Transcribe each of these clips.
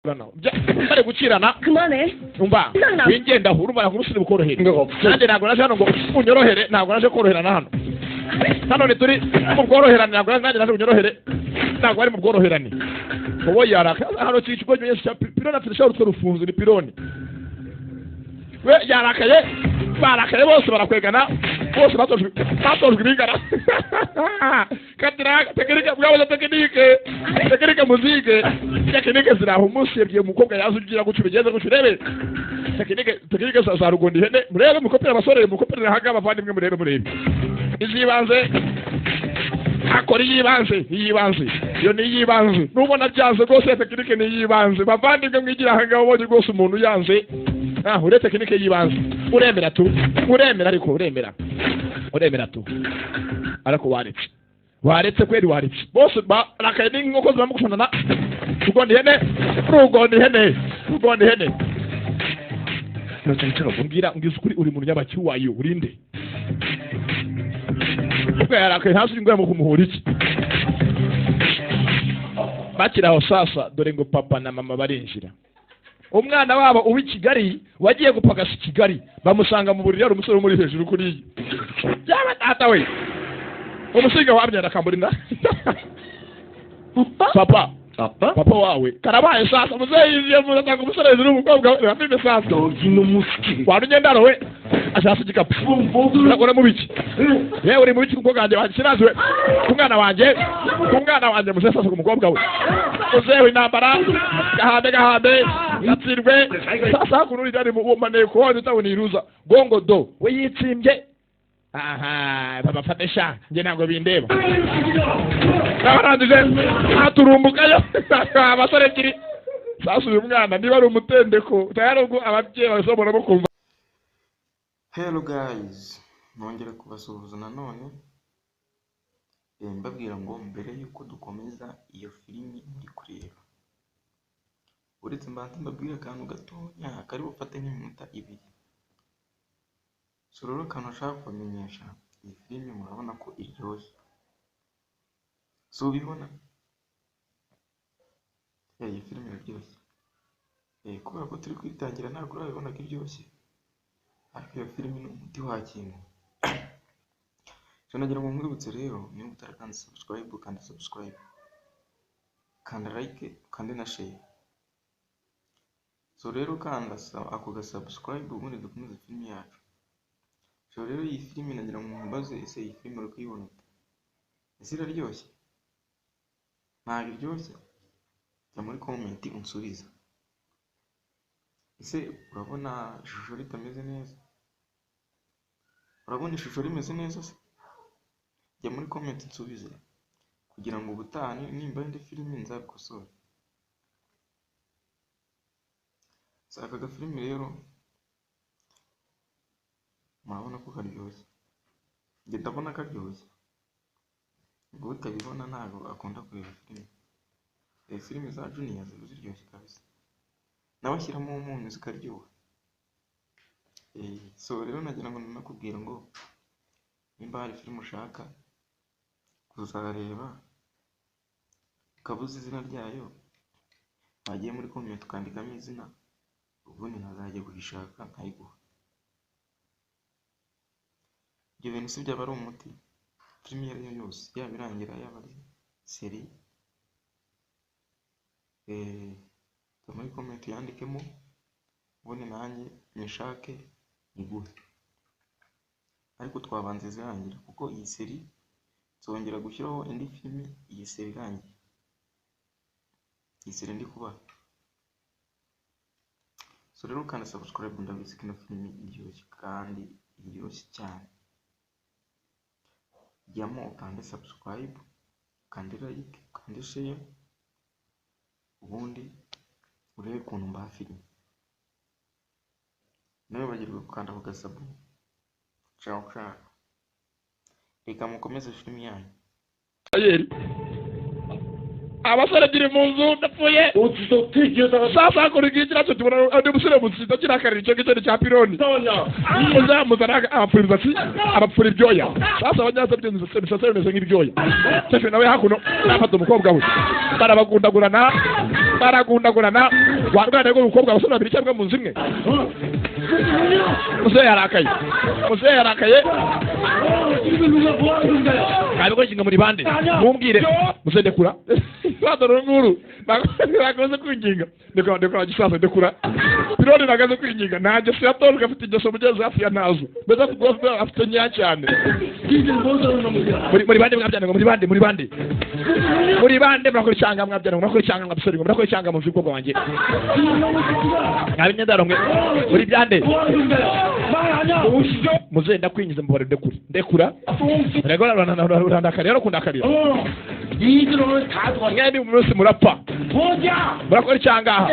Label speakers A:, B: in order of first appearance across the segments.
A: Bari gukirana.
B: 그만해.
A: Umva, wingenda urumva nakumusize bukorohere. Nanjye ntabwo naje hano ngo unyorohere, ntabwo naje koroherana hano. Hano ni turi mu bworoherane, ntabwo nanjye naje unyorohere, ntabwo ari mu bworoherane. Wowe yaraka hano ikigo cya pironi afite ishobora urutwe rufunze ni pironi. We yarakaye, barakaye bose barakwegana, bose batojwe ibingana. Katira tekinike bwabuze tekinike muzike tekinike ziraho umunsi yabwiye umukobwa yaje ugira guca ubigenze guca urebe tekinike za rugondi ihene murebe mukopera abasore mukopera haga abavandimwe murebe murebe izibanze akora iyibanze iyibanze iyo ni iyibanze nubona byanze rwose tekinike ni iyibanze bavandimwe mwigira aha ubonye rwose umuntu yanze ah ure tekinike yibanze uremera tu uremera ariko uremera uremera tu ariko waretse waretse kweri waretse bose barakaye n'inkoko ziramugushonana rugondi ihene rugondi ihene rugondi ihene mbwira ngize ukuri uri muntu nyabaki wayo urinde ubwo yarakaye hasi ingwe mu kumuhura iki bakiraho sasa dore ngo papa na mama barinjira umwana wabo uwi Kigali wagiye gupagasa Kigali bamusanga mu buriri ari umusore muri hejuru kuri byaba tata we umusiga wabye akamburinda papa papa papa wawe karabaye sasa muzeyi yiziye muzatanga umusore hejuru umukobwa we filime sasa warunyendaro we ashaka igikapu ura mu biki yewe uri mu biki umukobwa wanjye wakiraziwe ku mwana wanjye muzeyi sasa ku mukobwa we muzeyi intambara gahande gahande gatsirwe sasa kunuri dani mu maneko wanyu tawuniruza gongo do we yitsimbye aha baba fatesha nje ntabwo bindeba nabarangije aturumbukayo abasore ebyiri sasa uyu mwana niba ari umutendeko tayari ubwo ababyeyi basobora bo kumva.
C: Hello guys, nongera kubasuhuza nanone mbabwira ngo mbere yuko dukomeza iyo filimi muri kureba, uretse mbanza mbabwira akantu gatonya kari bufate nk'iminota ibiri. So rero akantu nshaka kubamenyesha, iyi filimi murabona ko iryoshye, so ubibona iyi filimi iraryoshye kubera ko turi kwitangira ntabwo urabibona ko iryoshye, ariko iyo filimi ni umuti wa kintu. So nagira ngo nkwibutse rero, niba utarakanda subscribe kanda subscribe, kanda like, kanda na share. So rero kanda ako ga subscribe ubundi dukomeze filimi yacu. So rero iyi filimi nagira ngo nkubaze, ese iyi filimi uri kuyibona ute? Ese iraryoshye? Ntabwo iryoshye? Jya muri comment unsubize. Ese urabona ishusho ritameze neza? Urabona ishusho rimeze neza se? Jya muri comment unsubize kugira ngo ubutaha nimba indi filimi nzabikosore. So aka gafilimi rero murabona ko karyoshye, njye ndabona karyoshye, ubwo utabibona ntabwo akunda kureba filimi. Filimi za Junior ziba ziryoshye kabisa, nawe ashyiramo umunyu zikaryoha. So rero nagira ngo nanakubwira ngo nimba hari filimi ushaka kuzareba ukaba uzi izina ryayo, wagiye muri comment ukandikamo izina, ubundi nkazajya kuyishaka nkayiguha. Ibyo bintu si byaba ari umuti? Filimi iyo ari yo yose, yaba irangira yaba ari seri, jya muri comment yandikemo ubundi nanjye nyishake nyiguhe. Ariko twabanza izirangira kuko iyi seri nzongera gushyiraho indi filimi iyi seri irangiye, iyi seri ndi kubaha. So rero kanda subscribe, ndabizi ko ino filimi iryoshye kandi iryoshye cyane. Jyamo ukande subscribe, ukande like, ukande share, ubundi urebe ukuntu mbaha filimi. Ntiwibagirwe gukanda ku gasabu. Ciao ciao, reka mukomeze filimi yanyu.
A: Abasore ebyiri mu nzu, ndapfuye. Sasa hakora iki nacyo? Tubona undi musore mu nzu kirakarira. Icyo ngicyo ni cya pironi. Uzamuzana abapfura imisatsi, abapfura ibyoya. Sasa abanyaza imisatsi bimeze nk'ibyoya. Sefe nawe hakuno nafata umukobwa we, barabagundagurana, baragundagurana. Warwana rw'umukobwa, abasore babiri cyangwa mu nzu imwe. Muzehe yarakaye, muzehe yarakaye. Mwabikoresha muri bande? Mumbwire. Muzehe, ndekura. Badoro nguru bakoze kwinginga, ndekura, ndekura gisaza, ndekura. Pironi nagaze kwinginga nanjye siyatorwa. Afite ingeso mugezi hafi ya ntazo mbese, afite nkeya cyane. Muri bande mwabyana ngo muri bande, muri bande, muri bande? Murakora icyanga mwabyana ngo murakora icyanga mwabisore ngo murakora icyanga mu nzu y'umukobwa wanjye mwabinyendaro mwe, muri byande? Muzehe, ndakwinjiza, mubare, ndekura, ndekura. Rego urandakarira no kundakarira. Mwembi mu munsi murapfa, murakora icyangaha.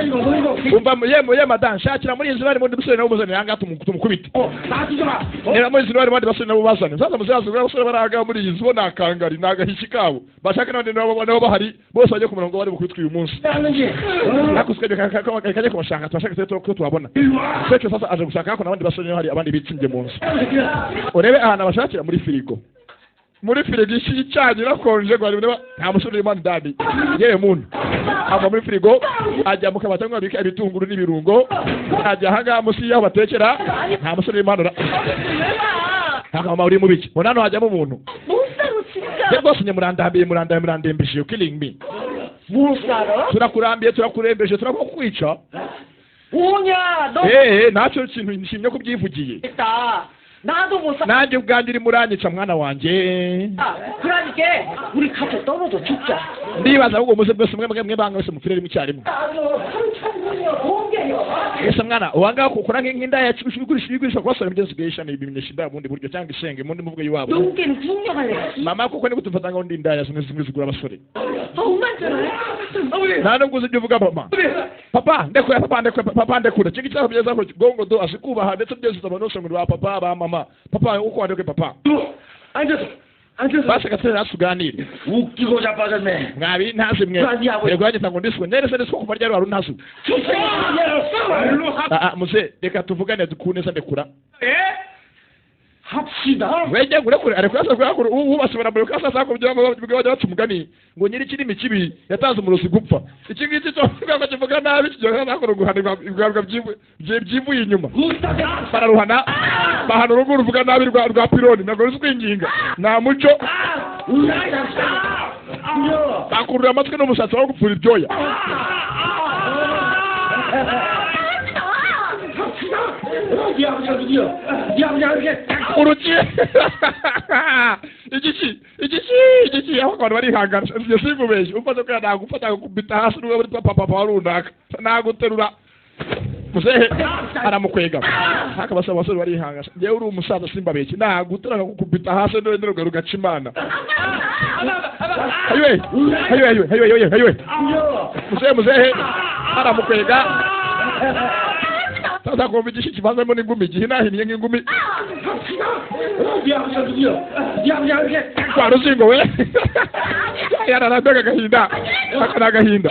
A: Umva ye ye madame, shakira muri iyi nzu bari mundi musore nawe umuzanire ahangaha tumukubite. Niba muri iyi nzu bari abandi basore nabo bazane. Sasa muzehe azi abasore bari ahangaha muri iyi nzu bo ni akangari, ni agahishi kabo. Bashaka n'abandi nabo bahari bose bajye ku murongo, bari bukubitwe uyu munsi. Hakuswe kajye kubashaka, tubashaka ko tubabona. Secho sasa aje gushaka hako n'abandi basore, niho hari abandi bitsimbye mu nzu. Urebe ahantu abashakira, muri firigo, muri firigo icanye irakonje ngo barebe nta musore urimo ndani. Yewe muntu ava muri firigo, ajya mu kabati aho babika ibitunguru n'ibirungo, ajya ahangaha munsi y'aho batekera, nta musore urimo hano. Nta uri mu biki? Mbona hano hajyamo umuntu.
B: 못 살아 진짜.
A: Ye rwose nye, murandambiye, murandambiye, murandembeshe. You killing me.
B: 못 살아?
A: Turakurambiye, turakurembeje, turakwica.
B: 뭐냐 너
A: Eee, ntacyo kintu nshimye ko ubyivugiye.
B: 있다. 나도 못 살아.
A: Nanjye ubwanjye urimo uranyica, mwana wanjye.
B: 그러니까 우리 같이 떨어져 죽자.
A: Ndibaza ahubwo muze mwese, mwe mwe banga wese mupfire rimwe icyarimwe. Ese mwana wanga ukora nk'indaya igurisha, igurisha ku basore mugenzi bwisha ibimenyesha indaya mu bundi buryo cyangwa isenge mu ndi muvugo y'iwabo.
B: 농계는 구명할래.
A: Mama, kuko nigute umfata ngo ndi indaya zimwe zimwe zigura abasore?
B: 아, 엄마잖아.
A: Nta nubwo uzi ibyo uvuga. Mama, papa ndekura, papa ndekura, papa ndekura. Iki ngiki bigeze aho gongo do asikubaha ndetse byose abantu bose ngo ba papa, ba mama, papa uko wandekwe papa.
D: 앉아서 앉아서
A: Basi gatse natuganire.
D: 웃기고 자빠졌네.
A: Mwabi ntazi mwe. Yego, yagita ngo ndiswe nerese ndiswe kuva ryari wari untazi? Ah ah, muze, reka tuvugane dukuneza, ndekura.
D: 합시다.
A: Wejye ngurekure, ariko yasa kuyakura ubu basubira muri kasa sako byo bajya baca umugani ngo nyiri kirimi kibi yatanze umurozi gupfa. Iki ngiki cyo kuvuga kivuga nabi kijya nakora guhanirwa ibiganwa byivuye inyuma. Bararuhana, bahana urugo ruvuga nabi rwa pironi ntabwo ruzi kwinginga, nta muco. Bakurura amatwi n'umusatsi wo gupfura ibyoya.
D: 네 아버지가 누구야? 네 아버지가 이렇게
A: Uruki igiki igiki igiki aho abantu barihangana. Ibyo sinkubeshye, ufata ko nagufata gukubita hasi n'ubwo muri papa papa runaka naguterura. Muzehe aramukwega haka, basaba abasore barihangana. Njyewe uri umusaza, simbabeshye, naguterura gukubita hasi n'urugo rugaca imana. Ayiwe ayiwe ayiwe ayiwe ayiwe ayiwe! Muzehe, muzehe aramukwega. Sasa kumva igishi kivanzemo n'ingumi, gihinahinnye nk'ingumi.
D: 네 아버지가 누구야? 네 아버지가 이렇게
A: Kwa ruzingo we yararambega agahinda, aka ni agahinda.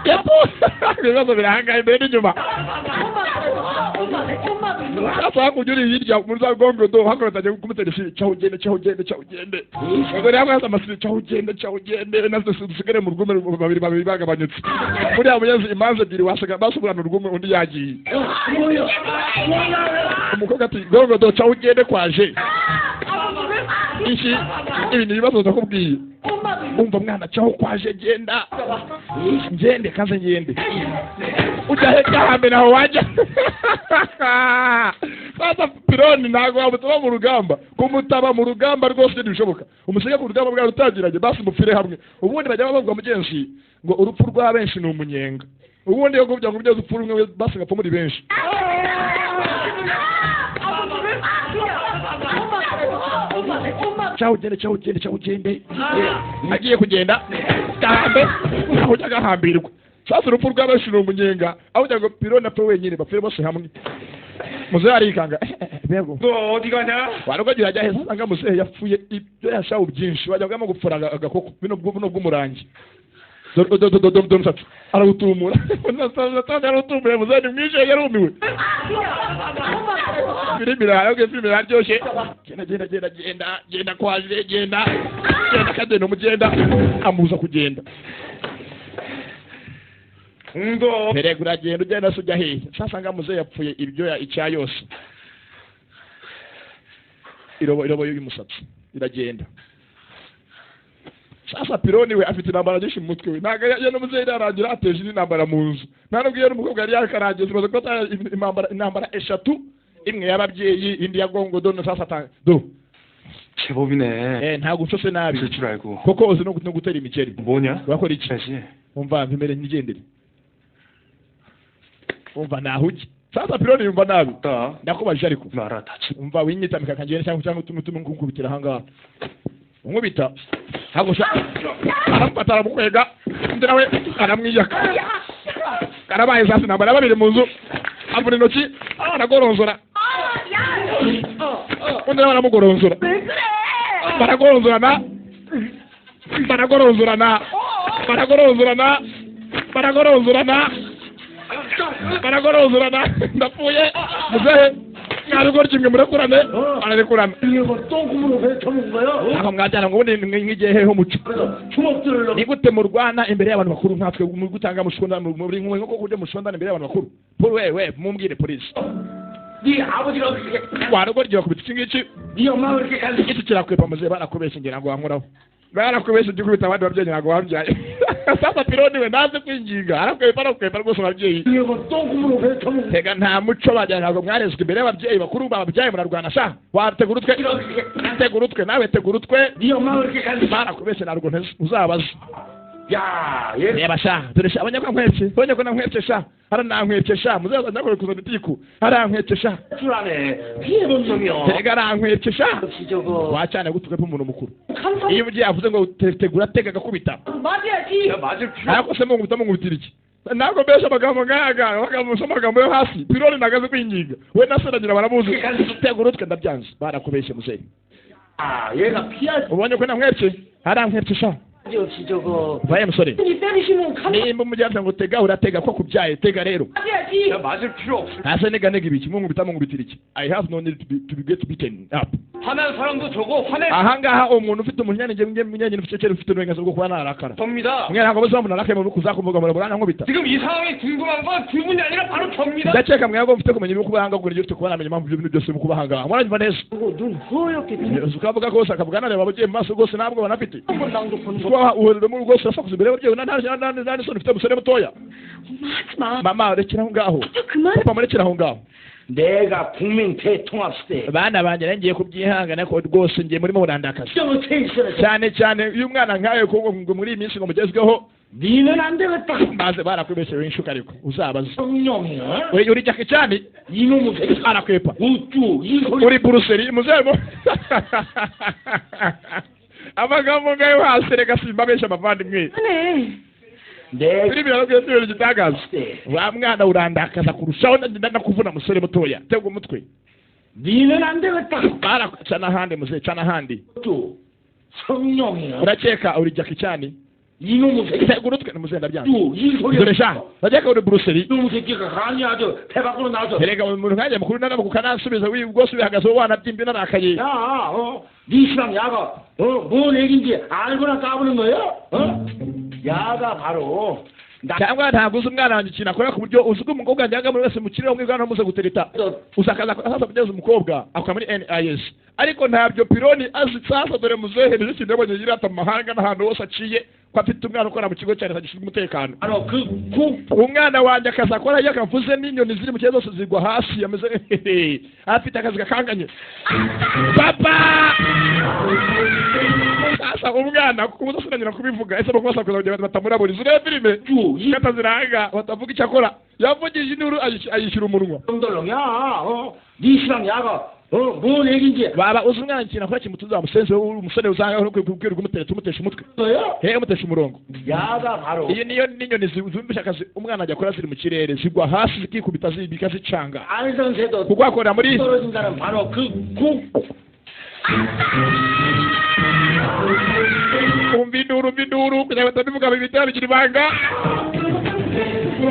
A: Yepfo ibibazo birahangaye imbere n'inyuma. Sasa hakurya uri hirya muri za gongo do hakurya atangiye kumutera isi, cyaho ugende, cyaho ugende, cyaho ugende. Dore hamwe haza amasiri, cyaho ugende, cyaho ugende. Natwe dusigare mu rwume babiri babiri bagabanyutse. Buriya mugenzi imanza ebyiri wasiga basubirana urwume undi yagiye. Umukobwa ati: "Gongo do, cyaho ugende kwaje iki ibi ni ibibazo ndakubwiye." Umva mwana, cyaho kwaje, genda ngende kaze ngende. Ujya he hambere aho wajya? Sasa pironi ntabwo wamutaba mu rugamba, kumutaba mu rugamba rwose ntibishoboka. Umusiga ku rugamba bwawe utangiranye, basi mupfire hamwe. Ubundi bajya bavuga mugenzi ngo urupfu rwa benshi ni umunyenga. Ubundi iyo kugira ngo ugeze upfu rumwe, basi ngapfa muri benshi. Cyaho ugende, cyaho ugende, cyaho ugende. Agiye kugenda gahambe aho ujya gahambirwa. Sasa urupfu rwa benshi ni umunyenga, aho kugira ngo pironi apfe wenyine, bapfire bose hamwe. Muzehe arikanga. Yego.
D: 너 어디 가냐?
A: Warugo urajya heza usanga muzehe yapfuye ibyo yashawe byinshi wajya bwamo gupfura agakoko bino bw'umurangi. Dore dore dore dore umusatsi arawutumura, arawutumura. Muzehe ni mwinshi, yarumiwe. Filime iraryoshye, filime iraryoshye. Genda, genda, genda, genda, genda kwaje, genda, genda kagenda. Umugenda amubuza kugenda.
D: 공도
A: Erega uragenda, ugenda se ujya hehe? Sasa nga muzehe yapfuye ibyoya icya yose, irobo irobo y'umusatsi iragenda. Sasa pironi we afite intambara nyinshi mu mutwe we. Ntabwo iyo n'umuzehe irarangira ateje indi ntambara mu nzu. Nta nubwo iyo n'umukobwa yari yakarangiye, zimaze kuba intambara eshatu, imwe y'ababyeyi, indi ya gongodo na sasa do.
E: 제법이네.
A: Ntabwo unsose nabi.
E: 쓸 줄 알고.
A: Koko uzi no gutera imigeri.
E: 뭐냐?
A: Urakora iki?
E: 다시.
A: Umva mpimere nyigendere. Umva naho ujya. Sasa pironi yumva nabi.
E: 나
A: Ndakubajije ariko.
E: 알아 다치.
A: Umva winyitamika kangenda cyangwa utume nkukubitira ahangaha. Unkubita ntabwo sha. Aramufata aramukwega, undi nawe aramwiyaka. Karabaye. Sasa intambara babiri mu nzu, avuna intoki aragoronzora, undi nawe aramugoronzora, baragoronzorana, baragoronzorana, baragoronzorana, baragoronzorana, baragoronzorana. Ndapfuye. Muzehe mwarugo kimwe murakurane, ararekurana.
D: 이거 똥구멍으로 배 쳐먹은 거야?
A: Ntabwo mwajyana ngo ubundi nk'igihe heho muco.
D: 그래서 주먹들을
A: Ni gute murwana imbere y'abantu bakuru nkatwe muri gutanga mushonda muri nko kurya mushondana imbere y'abantu bakuru? Paul we mumbwire polisi.
D: 네 아버지가 그렇게
A: Warugo ryo bakubita iki ngiki.
D: 네 엄마가 그렇게 간다.
A: Iki kirakwepa. Muzehe barakubeshye, ngira ngo wankoraho. Barakubeshye ujya ukubita abandi babyeyi, ntabwo wabyaye. Sasa pironi we naze kwinginga, arakwepa, arakwepa rwose ababyeyi.
D: 이거 똥구멍으로 배 쳐먹은
A: Tega nta muco bajyana, ntabwo mwarezwe imbere y'ababyeyi bakuru bababyaye murarwana sha. Wategura utwe, tegura utwe nawe, tegura utwe.
D: 네 엄마가 그렇게 간다.
A: Barakubeshye, ntabwo nteze uzabaze.
D: 야, 얘
A: Reba sha, dore sha, abanyakwa nkwepye, abanyakwa nankwepye sha, haranankwepye sha. Muzaza nyakora kuzana itiku, harankwepye sha.
D: 줄 아네. 피해본 놈이요.
A: Tega arankwepye sha.
B: 역시 저거
A: Wacana gutuka umuntu mukuru.
B: 감사
A: Iyo ugiye avuze ngo tegura, tega, agakubita.
B: 맞아야지.
E: 야 맞을 필요.
A: Ariko se mungubita, mungubitira iki? Ntabwo mbesha amagambo nk'aya, amagambo usoma amagambo yo hasi. Pironi nagaze kwinginga we na se na nyina baramuzi. Tegura utwe, ndabyanze, barakubeshye muzehe.
D: 아, 얘가 피할
A: Ubonye ko namwepye, harankwepye sha.
B: 역시 저거
A: Vaye musore.
B: 이 때리시면 감
A: Nimba umujyanama ngo tega, uratega ko kubyaye, tega rero.
B: 맞아야지.
E: 야 맞을 필요 없어.
A: Hasi nega nega ibiki? Mungubita, mungubitira iki? I have no need to be get beaten up.
E: 화난 사람도 저거 화낼
A: Ahangaha umuntu ufite umunyanige munyanige ufite icyo ufite uburenganzira bwo kuba narakara.
E: 접니다.
A: Mwe ntabwo muzi mpamvu narakaye mu kuzakumvuga murankubita.
E: 지금 이 상황이 궁금한 건 두 분이 아니라 바로 접니다.
A: Ndakeka mwebwe mufite kumenya ibiri kubahanga kugira ufite kuba namenya impamvu ibyo bintu byose biri kubahanga. Muranyumva neza?
B: 저거 눈 허옇게
A: Ukavuga kose akavuga nareba ababyeyi mu maso rwose ntabwo banafite.
B: 한번 낭독 보는 거
A: Kuba uhurira muri rwose urasakuza imbere y'ababyeyi, nta n'isoni ufite musore mutoya.
B: 엄마 하지 마.
A: Mama, rekera aho ngaho.
B: 아빠 그만.
A: Papa, murekere aho ngaho.
D: 내가 국민 대통합 시대
A: Bana banjye, ngiye kubyihangana ko rwose ngiye murimo murandakaza.
D: 정을 체이스를
A: Cyane cyane iyo umwana nkawe ko ngo muri iyi minsi ngo mugezweho.
D: 니는 안 되겠다.
A: Maze barakubeshe w'inshuka ariko uzabaze.
D: 성령이야?
A: Uri Jackie Chan.
D: 이놈의 새끼.
A: Arakwepa.
D: 우쭈 이 소리.
A: Uri Bruce Lee muzemo amagambo ngayo hasi. Reka simba benshi abavandimwe.
B: 하네.
D: 내
A: Filime yarabwiye si ibintu gitangaza.
D: 시대
A: Wa mwana urandakaza kurushaho, ndakuvuna musore mutoya, tega umutwe.
D: 니는 안 되겠다.
A: Bara cana ahandi muzehe, cana ahandi.
D: 우쭈 성령이야?
A: Urakeka uri Jackie Chan.
D: 이놈의 새끼.
A: Tega urutwe muzehe, ndabyanze.
D: 우쭈 이 소리.
A: Dore sha, urakeka uri Bruce Lee.
D: 이놈의 새끼가 감히 아주 배 밖으로 나와서
A: Erega umuntu nkanjye mukuru nanamuka ukanansubiza rwose ubihagaze wanabyimba narakaye.
D: 야, 어? 네 시방 야가 어, 뭔 얘긴지 알고나 까부는 거야? 어? 야가 바로 나
A: Cyangwa ntabwo uzi umwana wanjye ikintu akora ku buryo uzi ko umukobwa wanjye yanga muri wese mukiriro umwe muze gutereta usakaza sasa kugeza umukobwa akora muri NIS ariko ntabyo pironi azi. Sasa dore muzehe nicyo kintu yabonye yirata mu mahanga n'ahantu hose aciye ko afite umwana ukora mu kigo cya leta gishinzwe umutekano.
D: 바로 그 국,
A: Umwana wanjye akazi akora iyo akavuze n'inyoni ziri mu kirere zose zigwa hasi, ameze afite akazi gakanganye papa. Sasa umwana kubuza sinanyura kubivuga ese nuko basakuza kugira ngo batamuraburiza. Urebe filime
D: 쭈, 이
A: kata ziranga batavuga icyo akora, yavugije induru ayishyura umunwa.
D: 놈들놈이야, 어? 네 시방 야가 어, 뭔 얘기인지
A: Waba uzi umwana ikintu akora kimutuza wa musenzi we, umusore usanga uri kubwira umutereta, umutesha umutwe
D: 거요?
A: hehe, umutesha umurongo.
D: 야가 바로
A: Iyo niyo n'inyoni zumvisha akazi umwana ajya akora ziri mu kirere, zigwa hasi zikikubita, bikazicanga
D: 알던 새도
A: kuko akorera muri
D: 떨어진다는 바로 그 국.
A: Umva induru, umva induru, kugira ngo batabivuga bibita bigira ibanga,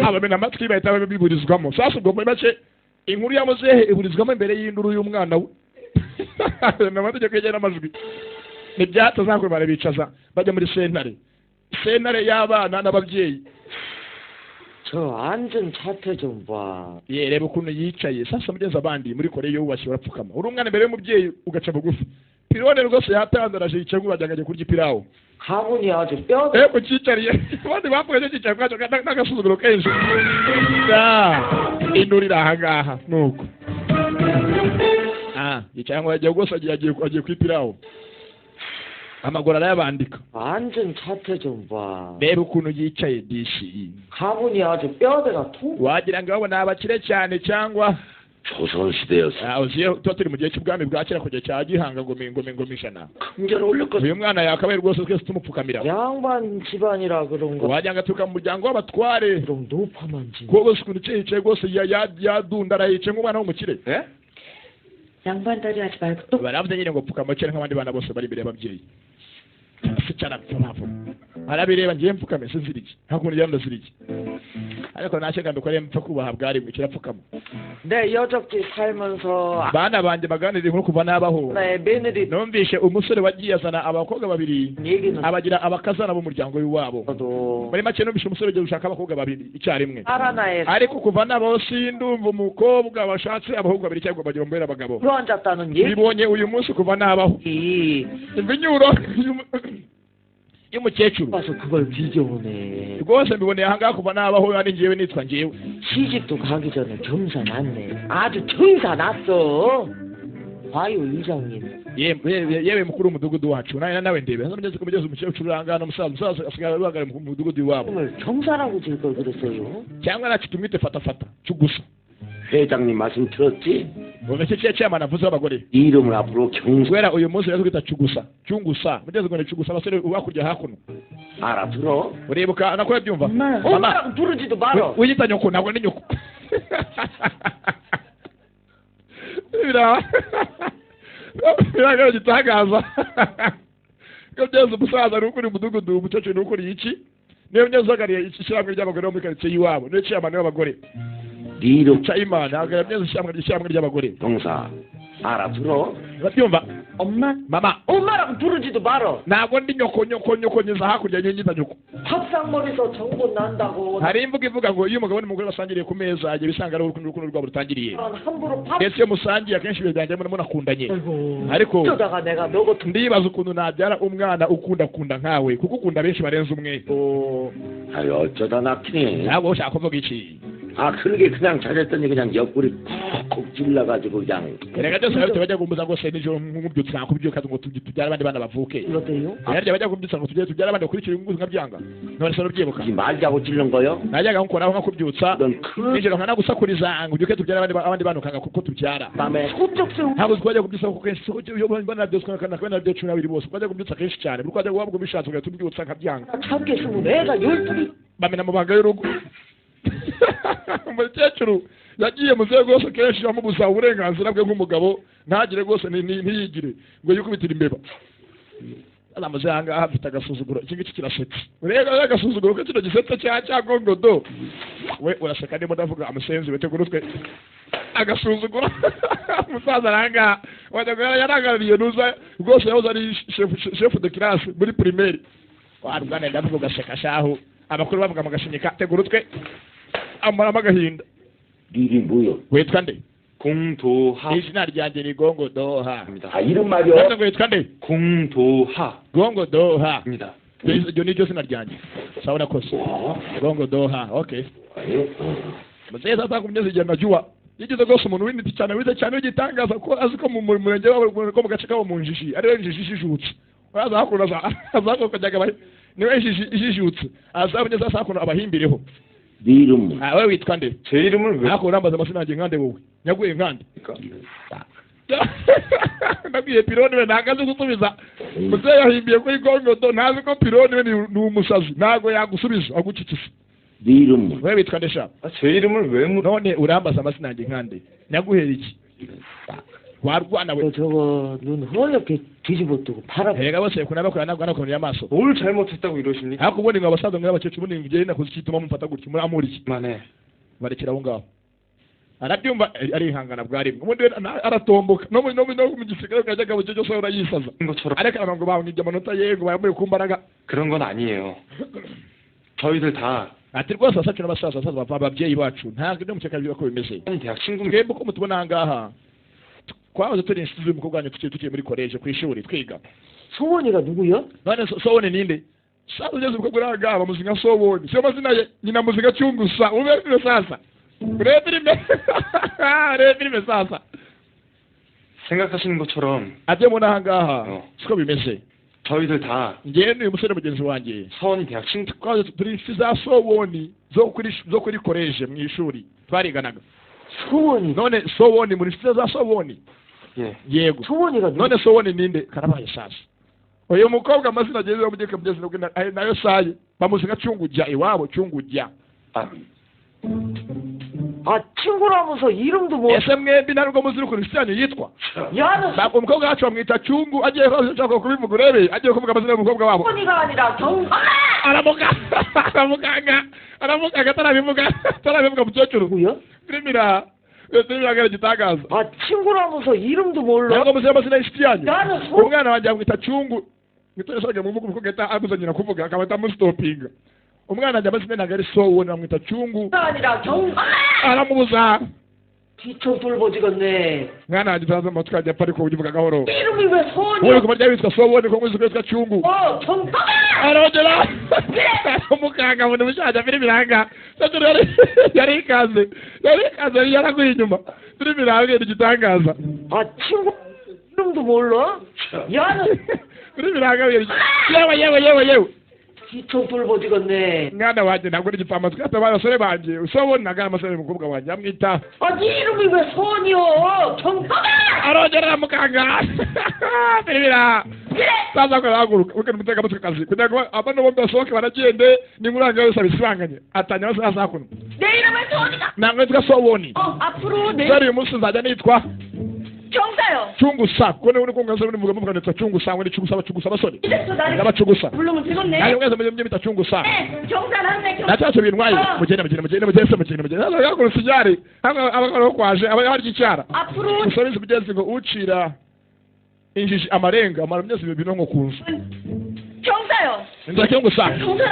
A: abamena amatwi bahita biburizwamo. Sasa ubwo muri make inkuru ya muzehe iburizwamo imbere y'induru y'umwana we. Ni amategeko yegera n'amajwi ntibyatazakure. Barabicaza bajya muri sentare, sentare y'abana n'ababyeyi.
B: 저 앉은 자태 좀 봐.
A: Ye, reba ukuntu yicaye. Sasa mugenzi, abandi muri Koreya iyo wubashye urapfukama, uri umwana imbere y'umubyeyi ugaca bugufi. Pirone rwose yatandaraje, yicaye nk'uragira ngo agiye kurya ipirawu.
B: 가문이 아주 뼈
A: Eh, kucyicariye abandi bavuga cyo cyicaye ubwacyo n'agasuzuguro kenshi. Ah, induru iri ahangaha nuko ah yicaye ngo yagiye rwose agiye ku ipirawu, amaguru arayabandika.
B: 앉은 자태 좀 봐.
A: Reba ukuntu yicaye disi.
B: 가문이 아주 뼈대가 통
A: Wagira ngo abo ni abakire cyane cyangwa
D: 조선시대였어.
A: Ah, uzi iyo tuba turi mu gihe cy'ubwami bwa kera, ku gihe cya Gihanga, ngoma ingoma ingoma 100.
D: 큰절 올렸거든.
A: Uyu mwana yakabaye rwose twese tumupfukamira.
B: 양반 집안이라 그런가
A: Wagira ngo aturuka mu muryango w'abatware.
B: 그럼 노파만 지
A: Kuko rwose ukuntu yicaye rwose yadunda, arayicaye nk'umwana w'umukire.
B: 양반 다리 하지 말고 또
A: Baravuze nyine ngo pfukama kera nk'abandi bana bose bari imbere y'ababyeyi. Sicara vuba, arabireba, ngiye mfukame se nziriki? Nta kuntu ngira ndaziriki, ariko ntacyo mbikore mpfa kubaha bwari kirapfukama.
B: 내 여적지 살면서
A: Bana banjye baganira inkuru kuva nabaho.
B: 나의 며느리
A: Numvishe umusore wagiye azana abakobwa babiri,
B: 얘기는
A: abagira abakazana b'umuryango w'iwabo.
B: 들어도
A: Muri make numvishe umusore ugiye gushaka abakobwa babiri icyarimwe.
B: 딸 하나에
A: Ariko kuva nabaho sindumva umukobwa washatse abahungu babiri cyangwa bagira umubere abagabo.
B: 들어 앉았다는 얘기
A: Bibonye uyu munsi kuva nabaho. Imva inyuro y'umukecuru.
B: 와서 그걸 비교하네.
A: Rwose mbiboneye ahangaha kuva nabaho, ari njyewe nitwa njyewe.
B: 시집도 가기 전에 경사 났네. 아주 경사 났어. 봐요, 이장님.
A: Yewe mukuru w'umudugudu wacu, nawe nawe ndebe hano mugeze kumugeza umukecuru ahangaha n'umusaza, umusaza asigaye uhagarariye mu mudugudu iwabo.
B: 오늘 경사라고 질 걸 그랬어요.
A: Cyangwa nacu tumwite fata fata cyugusa.
D: 회장님 말씀 들었지?
A: Ngo icyo cya chairman avuze w'abagore.
D: 이 이름을 앞으로 경사
A: Guhera uyu munsi rero twita cyugusa, cyungusa, mugeze ngo ni cyugusa, abasore hakurya hakuno.
D: 알아들어?
A: Uribuka nako yabyumva mama.
B: 엄마라고 부르지도 말어.
A: Wiyita nyoko, ntabwo ni nyoko. Biragaragara igitangaza ko byose umusaza ni ukuri umudugudu, umukecuru ni ukuriye iki, niyo myose uhagarariye ishyirahamwe ry'abagore bo muri karitsiye y'iwabo, niyo chairman w'abagore.
D: 네 이름
A: Chairman ahagarariye byose ishyirahamwe ry'abagore.
D: 경사 알아들어?
A: Urabyumva?
B: 엄마?
A: Mama.
B: 엄마라고 부르지도 말어.
A: Ntabwo ndi nyoko, nyoko nyoko nyeza hakurya, niyo nyita nyoko.
B: 밥상머리에서 정보 난다고
A: Hari imvugo ivuga ngo iyo umugabo n'umugore basangiriye ku meza, igihe bisanga ari urukundo, urukundo rwabo rutangiriye.
B: 함부로 밥
A: Ndetse iyo musangiye akenshi ibyo byanjye munakundanye.
B: 아이고
A: Ariko
B: 어쩌다가 내가 너 같은
A: ndibaza ukuntu nabyara umwana ukunda nkawe, kuko ukunda benshi barenze umwe.
B: 또
D: 아유 어쩌다 낳기니.
A: Ntabwo ushaka kuvuga iki?
D: 아 그러게 그냥 잘했더니 그냥 옆구리 콕콕 찔러가지고 그냥
A: Erega byose rero bajya kumbuza ngo se nijoro nkubyutsa nkakubyuka ngo tubyare abandi bana bavuke.
B: 이것도요?
A: Yarya bajya kumbyutsa ngo tujye tubyare abandi bakurikira inguzu nkabyanga, none se urabyibuka?
D: 이 말자고 찔른 거요?
A: Najyaga nkukoraho nkakubyutsa
D: 넌 큰
A: nijoro nkanagusakuriza ngo ubyuke tubyare abandi bana, ukanga kuko tubyara.
D: 밤에
B: 소쩍
A: Ntabwo twajya kubyutsa kuko kenshi iyo mbona byose nakabona byo 12 bose twajya kubyutsa kenshi cyane, buri kwajya wabwo ubishatse ugahita ubyutsa nkabyanga.
B: 참겠으면 애가 열둘이
A: Bamena amabanga y'urugo. Umukecuru yagiye mu nzego rwose kenshi amubuza uburenganzira bwe nk'umugabo, ntagire rwose ntiyigire ngo yikubitire imbeba. Aramuze ahangaha afite agasuzuguro, iki ngiki kirasetse, ureba agasuzuguro ko kino gisetse cya gongodo we uraseka, ndimo ndavuga amusenzi wetegura utwe agasuzuguro. Umusaza arangaha wajya ngo yarahagarariye nuza rwose, yahoze ari chef de classe muri primaire. Warugane ndavuga ugaseka shahu, abakuru bavuga mugashinyika, tegura utwe amaramo agahinda.
D: 네 이름이 뭐요?
A: Witwa nde?
E: 공도하입니다.
A: Izina ryanjye ni Gongo Doha.
D: 아 이름 말이요?
A: Ndavuze ngo witwa nde?
E: 공도하입니다.
A: Gongo Doha, iryo ni ryo zina ryanjye. Sawa, urakoze. Gongo Doha, okay. Muzehe sasa kumugeza igihe najua yigeze rwose umuntu w'intiti cyane, wize cyane, w'igitangaza, ko azi ko mu murenge wabo, ko mu gace kabo mu njiji ariwe njiji ijijutse. Uraza hakuno aza kujyaga niwe njiji ijijutse, aza abonye sasa hakuno abahimbireho.
D: 네 이름
A: Ah, wowe witwa nde?
E: 제 이름을 왜
A: Hakuno urambaza amazina yanjye nkande? Wowe nyaguye nkande?
E: 습니까?
A: Ndabwiye Pironi we ntabwo azi gusubiza. Muzehe yahimbiye kuri gongodo, ntazi ko Pironi we ni umusazi, ntabwo yagusubiza agucikisa.
D: 네 이름은?
A: We witwa nde sha?
E: 아, 제 이름을 왜 물어?
A: None urambaza amazina yanjye nkande nyaguhera iki warwana we?
B: 너 저거 눈 허옇게 뒤집어 뜨고 팔아.
A: Erega bose kuna bakora ntabwo anakomeye amaso.
E: 뭘 잘못했다고 이러십니까?
A: Ariko ubundi ngo abasaza mwe abakecuru, ubundi ngende nakoze iki gituma mumfata gutyo, muramura iki?
E: 그만해.
A: Barekera aho ngaho, arabyumva, arihangana bwa rimwe, ubundi we aratomboka no mu gisirikare kajyaga mu gihe cyose urayisaza.
E: 것처럼
A: Ariko abantu ngo bamwibye amanota ye, ngo bayamuye ku mbaraga.
E: 그런 건 아니에요. 저희들 다
A: Ati rwose abasacu n'abasaza, abasaza bava ababyeyi bacu, ntabwo ibyo mukeka ko bimeze.
E: 대학 친구.
A: Twebwe uko mutubona aha ngaha, twahoze turi inshuti z'umukobwa wanyu tukiri muri koleje ku ishuri twiga.
B: 소원이가 누구야?
A: None Sowoni ninde? Sasa ugeze umukobwa uri aha ngaha bamuzi nka Sowoni, siyo mazina ye, nyina muzi nka Cyungusa. Ube filime sasa, urebe filime, urebe filime sasa.
E: 생각하시는 것처럼
A: Ajye mubona aha ngaha
E: 어.
A: siko bimeze.
E: 저희들 다
A: Njyewe n'uyu musore mugenzi wanjye
E: 서원이 대학 친구.
A: twahoze turi inshuti za Sowoni zo kuri koleje mu ishuri twariganaga.
B: 소원이.
A: None Sowoni, muri inshuti za Sowoni?
E: 예.
A: Yego.
B: 소원이가 누구?
A: None Sowoni ninde? Karabaye sasa. Uyu mukobwa amazina ageze mu gihe mugezi nayo saye bamuzi nka Cyungujya iwabo, Cyungujya.
E: 아,
B: 아, 친구라면서 이름도 뭐?
A: Ese mwembi ntabwo muzi ukuntu inshuti yanyu yitwa?
B: 야는
A: Ntabwo umukobwa wacu bamwita Cyungu, agiye ashaka kubivuga, urebe agiye kuvuga amazina y'umukobwa wabo.
B: 소원이가 아니라 경.
A: Aramuga, aramuganga, aramuganga, atarabivuga, atarabivuga mukecuru.
B: 누구야?
A: Filime filime agara igitangaza.
B: 아, 친구라면서 이름도 몰라?
A: Ntabwo muzi amazina y'inshuti yanyu?
B: 나는 소.
A: Umwana wanjye bamwita Cyungu. Mwitore soge muvuga, umukobwa ahita abuza nyina kuvuga, akaba amusitopinga. Umwana wanjye amazina ntabwo ari Sowoni, bamwita Cyungu.
B: 아니라 경.
A: Aramubuza.
B: 뒤통 뚫어지겠네.
A: Mwana wanjye utaza amatwi ajya apfa, ariko ugivuga gahoro.
B: 이름이 왜
A: Wowe
B: 소원이야?
A: kuba ryari witwa Sowoni, ko muzi ko witwa Cyungu?
B: 어, 경.
A: Arongera umuganga abona umushaje afite ibiranga. Cecuru yari ikaze, yari ikaze, yari yaraguye inyuma. Filime iranga igitangaza.
B: 아, 친구 이름도 몰라? 야는
A: Filime iranga, yewe yewe yewe yewe.
B: 뒤통 뚫어지겠네.
A: Mwana wanjye ntabwo ari igipfamatwi ati abasore banjye Sowoni ntabwo ari amasore y'umukobwa wanjye amwita.
B: 아, 네 이름이 왜 소원이요? 경.
A: Arongera aramukanga. Filime sasa arahaguruka ukana umutekamutwe kazi kugira ngo abana bombi basohoke baragende, n'inkuranga yose abisibanganye atangira amasaha hakuno.
F: 내 이름은 소원이다.
A: Ntabwo nitwa Sowoni.
F: 어, 앞으로 내
A: Dore uyu munsi nzajya nitwa
F: 경사요.
A: Cyungusa, kuko niba uri kumva muvuga muvuga nitwa Cyungusa, ngo ni Cyungusa, abacugusa abasore.
F: 이제부터 나를
A: N'abacugusa
F: 부르면 되겠네.
A: Nanjye mwese mujye mujye Cyungusa.
F: 네, 경사는 한네
A: Nta
F: 경.
A: kibazo bintwaye. Mugende, mugende, mugende, mugende, mugende, mugende. Hano yakora sinyari hano abakora kwaje aba harya icyara.
F: 앞으로
A: Musabizi mugenzi ngo ucira injiji amarenga amara myezi bibiri no ku nzu.
F: 경사요.
A: Inzu ya Cyungusa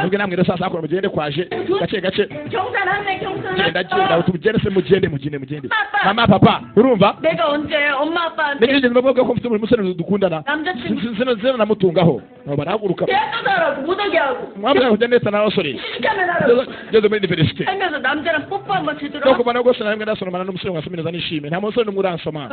A: mubwe namwe rero sasa hakuno mugende kwaje gake gake.
F: 경사는 한네 경사는.
A: Genda genda tugende se, mugende, mugende, mugende.
F: Papa.
A: Mama, papa, urumva?
F: 내가 언제 엄마 아빠한테
A: Nigeze mbavuga ko mfite umusore dukundana?
F: 남자친구
A: Zino zino namutungaho abo barahaguruka.
F: 대학도 잘하고 못하게 하고
A: Mwambwira kujya ndetse n'abasore
F: 시집가면 하라고
A: ngeze muri université
F: 살면서 남자랑 뽀뽀 한번 제대로
A: no kubona rwose namwe ndasomana n'umusore nkasomeza nishimye, nta musore n'umwe uransoma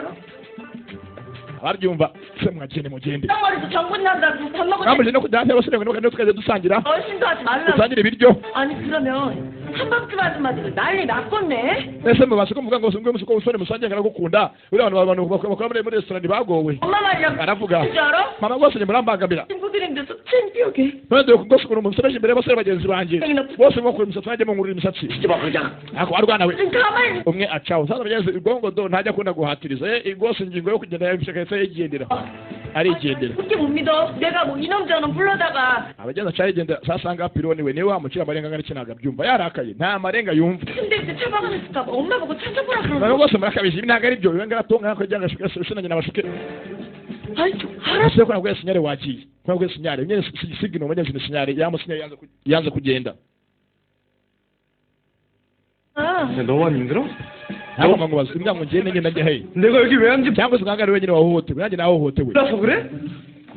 A: abaryumva se. Mwagende, mugende.
F: 머리도 정분 난다고 밥 먹을 때
A: Mwamuje no kujya hafi y'abasore ngo niba tukajya dusangira
F: 얼씬도 하지 말라고.
A: dusangire ibiryo.
F: 아니, 그러면 한밤중 아줌마들은 난리 났겠네.
A: Ese mubashe ko muvuga ngo ngo ko umusore musangiye ngaragukunda, uriya abantu bakora muri resitora ntibagowe?
F: 엄마 말이랑
A: Aravuga.
F: 줄 알아?
A: Mama rwose njye murambangamira.
F: 친구들인데도 창피하게.
A: None dore rwose ukuntu musobeje imbere y'abasore bagenzi banjye bose bakura imisatsi, nanjye munkurira imisatsi.
D: 시집 그냥.
A: Ntabwo warwana we.
F: 지금 가만히
A: Umwe acaho sasa mugenzi ubwongo do ntajya akunda guhatiriza. Rwose ingingo yo kugenda yabishaka yigendera, arigendera.
F: 그렇게 못 믿어. 내가 뭐 이놈 저놈 불러다가
A: Abagenzi aca yigendera. Sasa ngaha Pironi we niwe wamucira amarenga angana iki? Ntabwo abyumva, yarakaye, nta marenga yumva.
F: 침대 밑에 처박아 있을까 봐 엄마 보고 찾아보라
A: Ntabwo
F: 그러는
A: rwose murakabije, ibi ntabwo ari byo, biba ngaratunga kugira ngo ashuke na nyina bashuke.
F: 아이 좀 알아.
A: Ese ko nabwo sinyare wagiye, ko nabwo sinyare nyine sigino mugenzi ni sinyare yamusinyare yanze kugenda.
E: 야, 너만 힘들어?
A: Ntabwo nkubaza imbwa ngo ngende ngende njye hey.
E: 내가 여기 왜 앉지?
A: Cyangwa se ukanga ari wenyine wahohotewe, nanjye nahohotewe.
E: 몰라서 그래?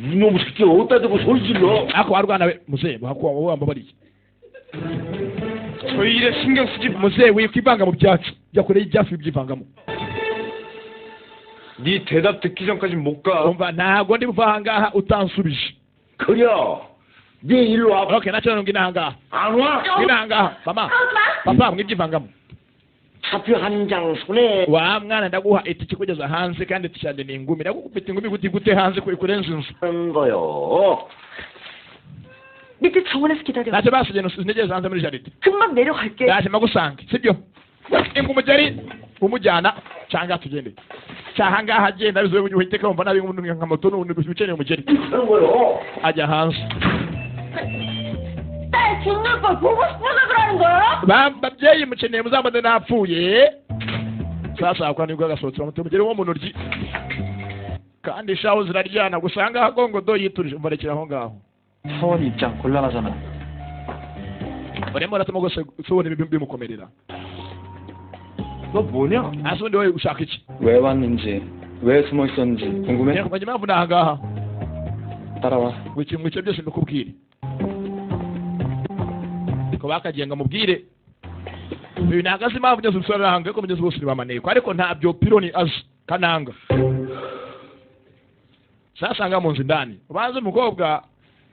D: 이놈의 새끼 어디다 대고 소리 질러.
A: Ariko warwana we muzehe wakuba wowe wambabariye.
E: 저희 일에 신경 쓰지 마.
A: Muzehe wikwivanga mu byacu, jya kure y'ibyacu wibyivangamo.
E: 네 대답 듣기 전까지 못 가.
A: Umva, ntabwo ndi buva ahangaha utansubije.
D: 그래. 네 일로 와.
A: Okay, nacyo ngwino ahangaha.
D: 안 와?
A: Ngwino ahangaha mama.
F: 하지 마.
A: Papa, mwibyivangamo.
D: 사표 한 장 손에
A: Wa mwana, ndaguha itike kugeza hanze, kandi itike yanjye ni ingumi. Ndagukubita ingumi gute gute hanze kurenza inzu.
D: 하는 거요.
F: 밑에 정원에서 기다려.
A: Ntacyo, basigaye ntegereza hanze muri jardin.
F: 금방 내려갈게.
A: Ndaje magusange, sibyo? Ingumugeri umujyana cyangwa tugende cyaha ngaha, agenda bizobe uhite kumva nabi nka moto n'ubundi ukeneye umugeri.
D: 하는 거요.
A: Ajya hanze.
F: 딸 죽는 걸 보고 싶어서 그러는 거야?
A: Babyeyi, mukeneye muzambone napfuye. Sasa kwa nibwo agasohotse, bamuteye umugeri wo mu ntoryi, kandi shaho ziraryana. Gusa aha ngaha gongo do yiturije, umurekera aho ngaho.
E: 사원 입장 곤란하잖아.
A: Urimo uratuma rwose ubona bimukomerera.
E: 너 뭐냐?
A: Hasi ubundi wowe ushaka iki?
E: 왜 왔는지, 왜 숨어 있었는지 궁금해?
A: Ngiye kumenya impamvu ni aha ngaha.
E: 따라와.
A: Ngo ikintu icyo byose mbikubwire, ko bakagiye ngo amubwire uyu ntabwo azi impamvu ngeze umusore arahanga, ariko mugeze bose bamaneko, ariko ntabyo Pironi azi kananga. Sasanga mu nzu indani, ubanza umukobwa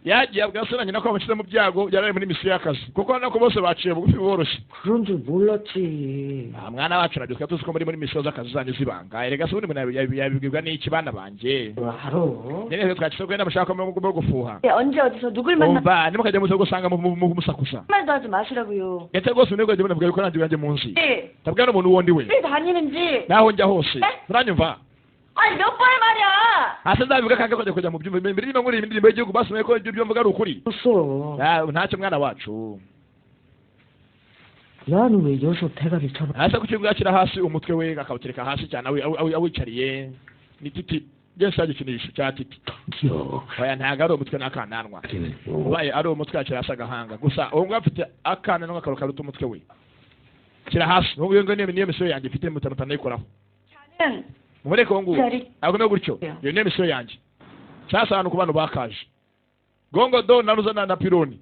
A: yagiye abwira se na nyina ko bamushyize mu byago, yari ari muri misiyo y'akazi, kuko nako bose baciye bugufi boroshye.
B: 그런 줄 몰랐지.
A: Ah, mwana wacu, nabyo twari tuzi ko muri misiyo z'akazi zanyu z'ibanga. Erega se ubundi umuntu yabibwirwa n'iki, bana banjye?
B: 뭘 알아?
A: Nyine twakise ko wenda mushaka ko gufuha.
F: 언제 어디서 누굴 만나
A: Umva, ntimukajya muza gusanga musakuza.
F: 말도 하지 마시라고요.
A: Ndetse rwose nibwo muvuga yuko nanjye ubwanjye munsi
F: 네.
A: ndabwira n'umuntu uwo ndi we
F: 왜 다니는지.
A: naho njya hose, muranyumva?
F: 아니 몇 번을 말이야.
A: Hasi nzabivuga kange kujya mu byumva mbere niba nkuriye indirimbo y'igihugu basomye ko ibyo mvuga ari ukuri.
B: 없어.
A: Ah, ntacyo mwana wacu.
B: 나는 왜 여기서 대가리를 쳐봐?
A: Hasi ku kibuga ashyira hasi umutwe we, akawutereka hasi cyane awicariye. Ni Titi byose, yagikinisho cya Titi.
D: 기억.
A: Oya, ntabwo ari umutwe n'akananwa. Ubaye ari umutwe yakira hasi agahanga gusa. Uwo nguwo afite akananwa karuta karuta umutwe we. Shyira hasi uwo nguwo, niyo misiyo yanjye mfite, mutanayikoraho.
F: 는
A: Mumureke uwo nguwo.
F: 자리
A: Agume gutyo, iyo niyo misiyo yanjye. Sasa hano ku bantu bakaje gongo do na ruza na Pironi.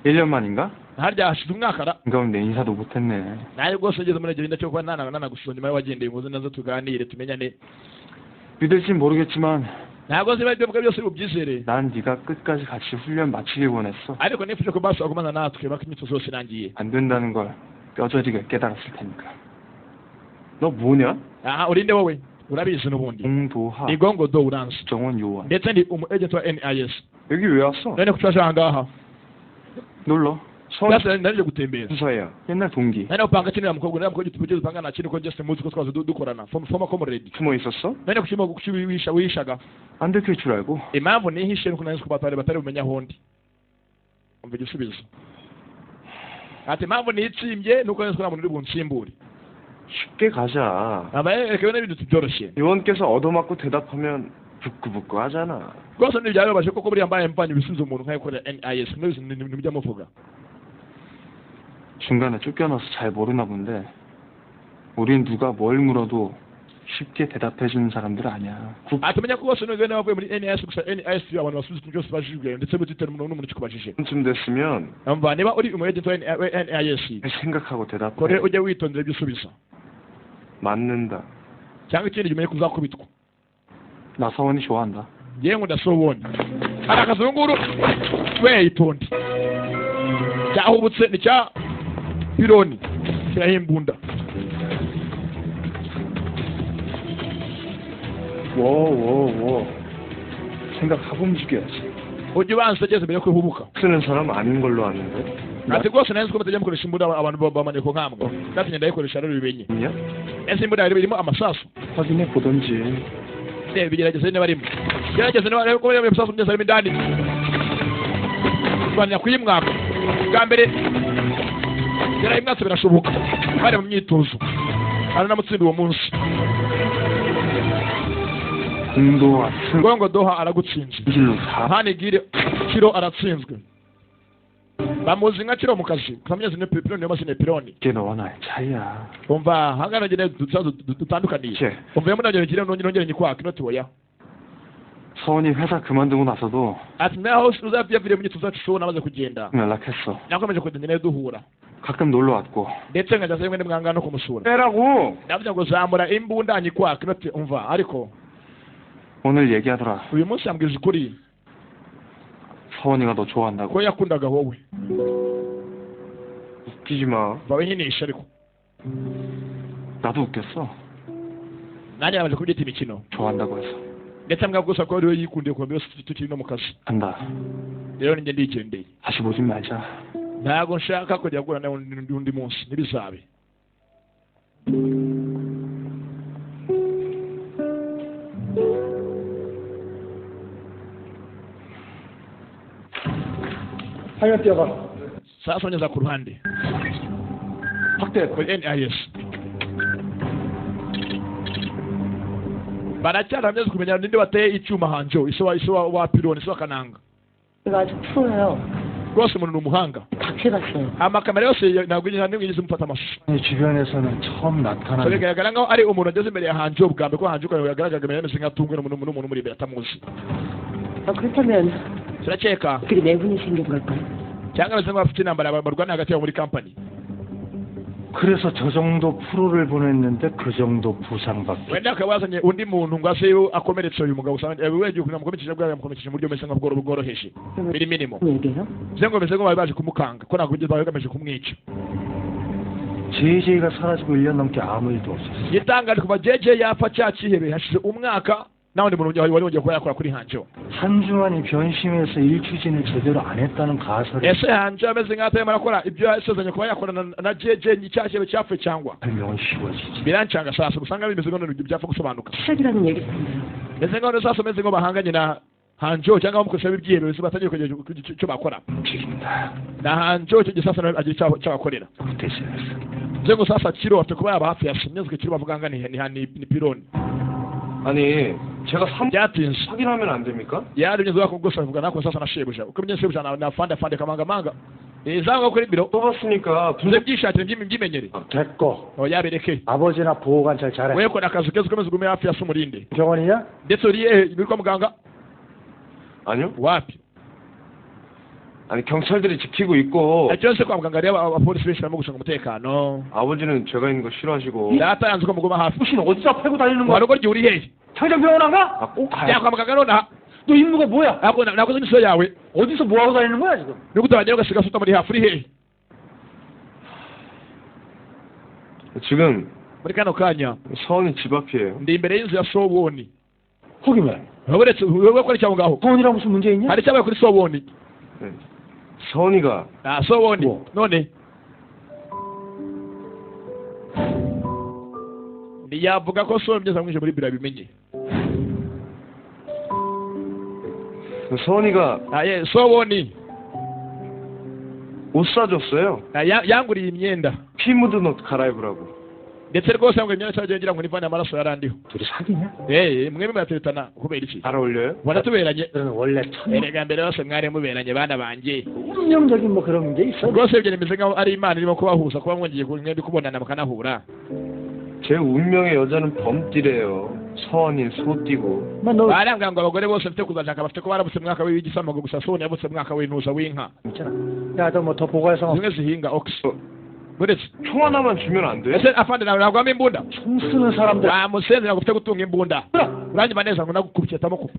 E: 1년 만인가?
A: Harya hashize umwaka ra?
E: 그럼 내 인사도 못했네.
A: Nawe rwose ngeze muri icyo cyo kuba nanagusuza nyuma y'awagendeye, muze nazo tuganire tumenyane.
E: 믿을진 모르겠지만
A: Ntabwo nzi ibyo mvuga byose ubyizere.
E: 난 네가 끝까지 같이 훈련 마치길 원했어.
A: Ariko nifuje ko basi wagumana natwe baka imyitozo yose irangiye.
E: 안 된다는 걸 뼈저리게 깨달았을 테니까. 너 뭐냐?
A: Aha, urinde wowe, urabizi n'ubundi.
E: 공도하
A: Ni gongo do, uranzi.
E: 정원 요원.
A: Ndetse ndi umu agent wa NIS.
E: 여기 왜 왔어?
A: None kuki waje aha ngaha?
E: 놀러. 서원
A: Basi narije gutembera.
E: 순서예요. 옛날 동기.
A: None upanga kinira mukobwa, uriya mukobwa tujye dupanga nta kindi, ko just muzi ko twaza dukorana former comrade.
E: 숨어 있었어?
A: None kuki wisha wishaga?
E: 안 들킬 줄 알고.
A: Impamvu nihishe nuko nari nzi ko batari bumenye aho ndi. Umva igisubizo, ati impamvu nitsimbye nuko nari nzi ko nta muntu uri bunsimbure.
E: 쉽게 가자.
A: Abayerekewe n'ibintu byoroshye.
E: 요원께서 얻어맞고 대답하면 부끄부끄 하잖아.
A: Rwose ntibyababaje koko, buriya mbaye mvanye ibisubizo umuntu nkayikorera NIS n'ibyo ntibijya muvuga.
E: 중간에 쫓겨나서 잘 모르나 본데 우린 누가 뭘 물어도 쉽게 대답해주는 사람들 아니야.
A: Ati menya ko rwose nubwo nabavuye muri NIS, gusa NIS abantu basubiza ikintu cyose bajijwe, ndetse butite n'umuntu kikubajije.
E: 쯤 됐으면
A: Umva, niba uri umu agent wa NIS,
E: 생각하고 대답해.
A: kore ujye witondera ibyo usubiza.
E: 맞는다.
A: Cyangwa ikindi gihe umenye ko uzakubitwa.
E: 나 서원이 좋아한다.
A: Ngewe ngo ndasobonye hari akazunguru we, itonde, cyahubutse ni cya Pironi, shyiraho imbunda.
E: 워워워. 생각하고 움직여야지.
A: Ujye ubanza utekereze mbere yo kwihubuka.
E: 쓰는 사람 아닌 걸로 아는데.
A: Ati rwose nari nzi ko mutajya mukoresha imbunda abantu bamaneko nkamwe, ndatinye ndayikoresha rero bimenye.
E: 냐?
A: Ese imbunda yari irimo amasasu?
E: 확인해 보던지.
A: Bigerageze niba arimo, gerageze niba arimo, ko ibisasu byose harimo indani. Rwanira kuyimwaka bwa mbere, yarayimwatse birashoboka, bari mu myitozo, aranamutsinda uwo munsi.
E: 공도와
A: Gongo Doha aragutsinze.
E: 승질로 다
A: Hanigire Kiro aratsinzwe, bamuzi nka Kiro mu kazi kamyezi, ni Pironi, niyo mazina Pironi.
E: 이게 너와 나의 차이야.
A: Umva, hangana ngene dutandukaniye.
E: 쟤
A: Umva, yamunagere ngire nongere nyikwaka inoti oya.
E: 서원이 회사 그만두고 나서도
A: Ati naho uzaviyaviriye mu myitozo yacu ushobora namaze kugenda,
E: 연락했어.
A: nakomeje kugenda nayo duhura.
E: 가끔 놀러 왔고.
A: Ndetse nkajya rimwe nimwanga no kumusura.
E: 빼라고!
A: Ndavuze ngo zamura imbunda nyikwaka inoti. Umva, ariko
E: 오늘 얘기하더라.
A: Uyu munsi yambwije ukuri
E: 서원이가 너 좋아한다고.
A: ko yakundaga wowe.
E: 웃기지 마.
A: Bawe nkinisha ariko.
E: 나도 웃겼어.
A: Nanjye nabanje kubyita imikino.
E: 좋아한다고 해서.
A: Ndetse mbwa gusa ko ariwe yikundiye kuva mbere tukiri no mu kazi.
E: 간다.
A: Rero ninjye ndigendeye.
E: 다시 보진 말자.
A: Ntabwo nshaka kujya guhura nawe undi munsi, ntibizabe.
D: 하여 뛰어가.
A: Sasa ongeza ku ruhande.
D: 확대.
A: Kuri NIS baracyaramye kumenya ninde wateye icyuma hanjo iso wa pironi iso kananga.
F: 이거 아주 프로예요.
A: Rwose umuntu ni umuhanga.
F: 다 캐봤어요.
A: Amakamera yose ntabwo nigeze mufata amashusho.
D: 주변에서는 처음
A: So
D: 나타난
A: bigaragara nkaho ari umuntu ageze imbere ya hanjo bwa mbere, ko hanjo yagaragaraga yameze nk'atungwe n'umuntu umuri imbere atamuzi.
F: 아, 그렇다면
A: Turakeka
F: 어떻게 내분이 생긴 걸까요?
A: cyangwa bameze nk'abafite intambara barwana hagati yabo muri kampani.
D: 그래서 저 정도 프로를 보냈는데 그 정도 부상밖에.
A: Wenda akaba yazanye undi muntu ngo ase akomeretse uyu mugabo usanga wegiye kugira mukomerekeje bwa yamukomerekeje mu buryo bumeze nka bworoheje biri minimo.
F: 얘기해요?
A: Bivuze ngo bimeze nko bari baje kumukanga ko ntabwo bigeze bari bagamije kumwica.
D: JJ가 사라지고 1년 넘게 아무 일도 없었어.
A: Igitangaje kuva JJ yapfa cya cyihebe hashize umwaka nta wundi muntu wari wongeye kuba yakora kuri Hanjo.
D: 한중환이 변심해서 일 추진을 제대로 안 했다는 가설이
A: Ese Hanjo ameze nk'aho atarimo arakora ibyo yasezeranye kuba yakora na JJ cya cyihebe cyapfuye cyangwa?
D: 설명은 쉬워지지.
A: Birancanga sasa usanga bimeze nk'aho byapfa gusobanuka.
F: 시작이라는 얘기 듣는데요.
A: Meze nk'aho sasa bameze nk'aho bahanganye na Hanjo cyangwa bamukoresha ibyihebe batangiye kugira icyo bakora.
D: 움직인다.
A: Na Hanjo icyo gihe sasa nawe agira icyo abakorera.
D: 대신했어.
A: Bivuze ngo sasa Kiro afite kuba yaba hafi ya Shinyazuka Kiro bavuga ngo ni pironi.
E: 아니 제가 3
A: Byatinze.
E: 확인하면 안 됩니까?
A: Yari bigeze ko gusa bavuga nako sasa na shebuja. Uko bimeze shebuja na fanda fanda kamanga manga. Izanga kuri biro.
E: 뽑았으니까
A: Tuze byishakire by'imenyere.
D: 됐고.
A: Oya bereke.
D: 아버지나 보호관찰 잘해.
A: Wewe kora akazi keza ukomeze ugume hafi ya Sumurinde.
D: 병원이냐?
A: Ndetse uri uri kwa muganga?
E: 아니요?
A: Wapi?
E: 아니 경찰들이 지키고 있고
A: Icyo kwa muganga rero abapolisi benshi barimo gucunga umutekano.
E: 아버지는 제가 있는 거 싫어하시고
A: Data yanze ko muguma hafi.
D: 무신 어디다 패고 다니는 거야?
A: Wa rugo uri hehe?
D: 당장 병원 안 가?
E: 아 꼭 가야
A: Jya kwa muganga nonaha.
D: 너 임무가 뭐야?
A: Ntabwo nakoze imisiyo yawe.
D: 어디서 뭐 하고 다니는 거야 지금?
A: Ni gute wagera ugasiga asuta muri hafi uri hehe?
E: 지금
A: Muri kano kanya
E: 서원이 집 앞이에요.
A: ndi imbere y'inzu ya Soboni.
D: 거기면
A: Uretse wowe kora icyaho ngaho.
D: 서원이랑 무슨 문제 있냐?
A: Hari icyabaye kuri Soboni.
E: 네. 서원이가
A: Ah, Soboni.
D: Wo.
A: None ntiyavuga ko Soboni byose amwinjiye muri biro yabimenye.
E: 서원이가
A: Ah, ye, Soboni
E: 옷 사줬어요.
A: Ah, yanguriye imyenda.
E: 피 묻은 옷 갈아입으라고.
A: Ndetse rwose yanguriye imyenda cyangwa ngira ngo nivane amaraso yarandiho.
D: 둘이 사귀냐?
A: Eh, mwembi murateretana kubera iki?
E: 잘 어울려요?
A: Ubona tuberanye.
D: 들은 원래 천
A: Erega mbere yose mwari muberanye bana banjye.
D: 운명적인 뭐 그런 게 있어.
A: Rwose ibyo bimeze nkaho ari Imana irimo kubahuza kuba mwongeye mwembi kubonana mukanahura.
E: 제 운명의 여자는 범띠래요. 서원이 소띠고.
D: 너
A: Barambwira ngo abagore bose bafite kuzashaka bafite kuba baravutse mu mwaka w'igisamagwe gusa Soni yavutse mu mwaka w'intuza w'inka.
D: 있잖아. 야, 너 뭐 더 보고해서
A: Zimwe zihinga ox. Buretse
E: 총 하나만 주면 안 돼?
A: ese afande nawe ntabwo wampa imbunda?
D: 총 쓰는 사람들.
A: Wa musenzi ntabwo ufite gutunga imbunda. Uranyuma neza ngo nagukubye atamukupa.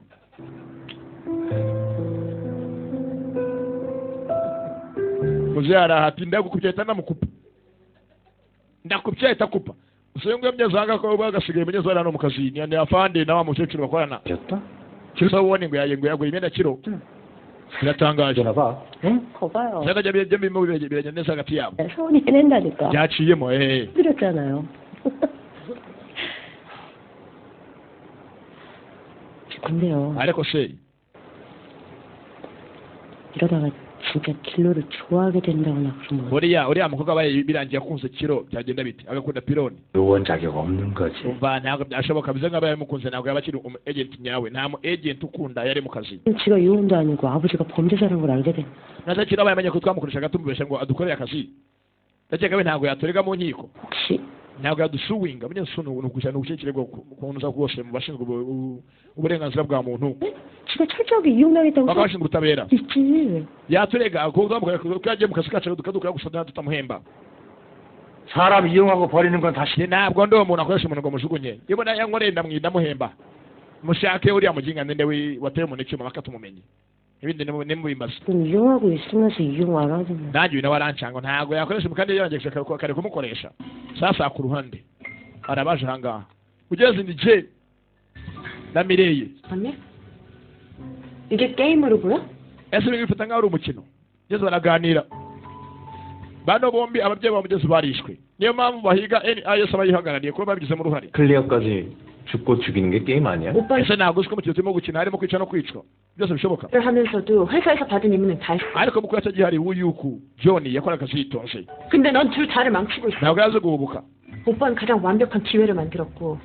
A: Muzehe arahati ndagukubye ahita ndamukupa. Ndakubye ahita akupa. Gusa uyu nguyu myazanga ko bagasigaye munyezi hano mu kazi ni afande na wa mukecuru bakorana.
D: 됐다.
A: Soboni ngo yaye ngo yagura imyenda kiro. Biratangaje.
D: 전화 봐. 응?
F: 거봐요.
A: Cyangwa jya birimo biragenda neza hagati yabo.
F: 서원이 해낸다니까.
A: Byaciyemo eh.
F: 드렸잖아요. 근데요.
A: Ariko se
F: 이러다가 진짜 진로를 좋아하게 된다거나 그러면
A: buriya uriya mukobwa abaye birangiye akunze kiro byagenda bite agakunda pironi?
D: 요원 자격 없는 거지.
A: Umva ntabwo byashoboka bize nk'abaye yamukunze ntabwo yaba akiri umu agent nyawe. Nta mu agent ukunda yari mu kazi.
F: 지가 요원도 아니고 아버지가 범죄자라는 걸 알게 된
A: Naza kiro abaye amenye ko twamukoreshaga tumubeshya ngo adukorere akazi, ndakeka we ntabwo yaturega mu nkiko.
F: 혹시
A: Ntabwo yadusuwinga burya su ni ugushyira ni ugushyira ikirego ku ntuza rwose mu bashinzwe uburenganzira bwa muntu.
F: 지가 철저하게 이용당했다고
A: Bakaba bashinzwe ubutabera.
F: 있지.
A: Yaturega kuko twamukorera ko yagiye mu kazi kacu tukadukora gusa tutamuhemba.
D: 사람 이용하고 버리는 건 다시
A: Njye ntabwo ndi uwo muntu akoresha umuntu ngo mujugunye. Iyo mbona yankoreye ndamuhemba. Mushake uriya muginga ninde wateye umuntu icyuma bakatumumenye. Ibindi nimubimbaze.
F: 좀 이용하고 있으면서 이용 안 하잖아.
A: Nanjye uyu nawe arancanga ntabwo yakoresha kandi yarangije kare kumukoresha. Sasa ku ruhande Arabaje ahangaha ugeze ni je na Mireye.
F: 언니? 이게 게임으로 보여?
A: Ese ibi bifata nk'aho ari umukino? Ngeze baraganira. Bano bombi ababyeyi babo mugezi barishwe, niyo mpamvu bahiga NIS abayihagarariye kuba babigizemo uruhare.
G: 클리어까지 죽고 죽이는 게 게임 아니야?
F: 오빠
A: Ese ntabwo uzi ko umukino turimo gukina harimo kwica no kwicwa, byose bishoboka?
F: 를 하면서도 회사에서 받은 임무는 다 했어.
A: Ariko mu kuba gihari w'uyuku John yakoraga akazi yitonze.
F: 근데 넌 둘 다를 망치고 있어.
A: Ntabwo yazi guhubuka.
F: 오빠는 가장 완벽한 기회를 만들었고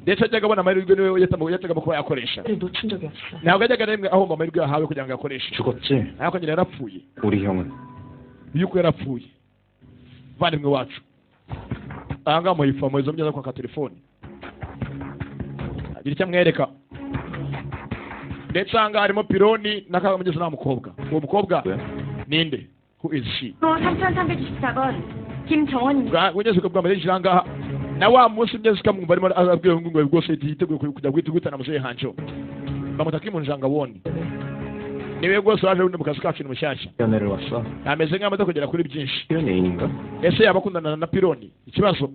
A: Ndetse ajyaga abona amahirwe niwe yatagomba kuba yakoresha.
F: 를 놓친 적이 없어.
A: Ntabwo yajyaga na rimwe ahomba amahirwe yahawe kugira ngo ayakoreshe.
G: 죽었지?
A: Ariko nyina yarapfuye.
G: 우리 형은
A: Yuko yarapfuye muvandimwe wacu ahangaha muhifa muhizo mugeza kwaka telefoni agira icyo amwereka. Ndetse ahangaha harimo pironi n'akaga mugezi nta mukobwa. Uwo mukobwa ninde? Who is she?
H: 3394번 김정원입니다.
A: Ugeze bwa mbere yinjira ahangaha na wa munsi mugezi ukamwumva arimo arabwira ngo rwose yiteguye kujya guhita guhitana muzehe Hanjo bamuta kimunjanga woni niwe rwose waje wundi mu kazi kacu ni mushyashya.
G: 연애를 왔어?
A: Ameze nk'aho amaze kugera kuri byinshi.
G: 필연 애인인가?
A: Ese yaba akundana na pironi? Ikibazo.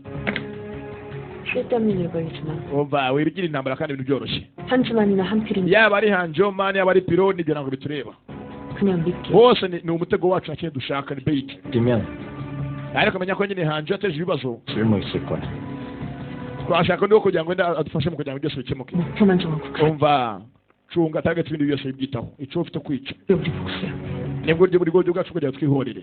F: 쓸데없는 일 걸리지 마.
A: Umva, wibigira intambara kandi ibintu byoroshye.
F: 한주만이나 한필이나
A: Yaba ari Hanjo mani, yaba ari pironi, ibyo ntabwo bitureba.
F: 그냥 믿기.
A: Bose ni umutego wacu, nta kindi dushaka ni bait.
G: 뛰면
A: Ariko menya ko nyine Hanjo yateje ibibazo.
G: 쓸모 있을 거야.
A: Twashaka undi wo kugira ngo wenda adufashe mu kugira ngo byose bikemuke.
F: 목표만 정하고 가.
A: Umva, cunga target, ibindi byose bibyitaho icyo ufite kwica.
F: 그게 우리 복수야.
A: Nibwo buryo buri buryo bwacu kugira ngo twihorere,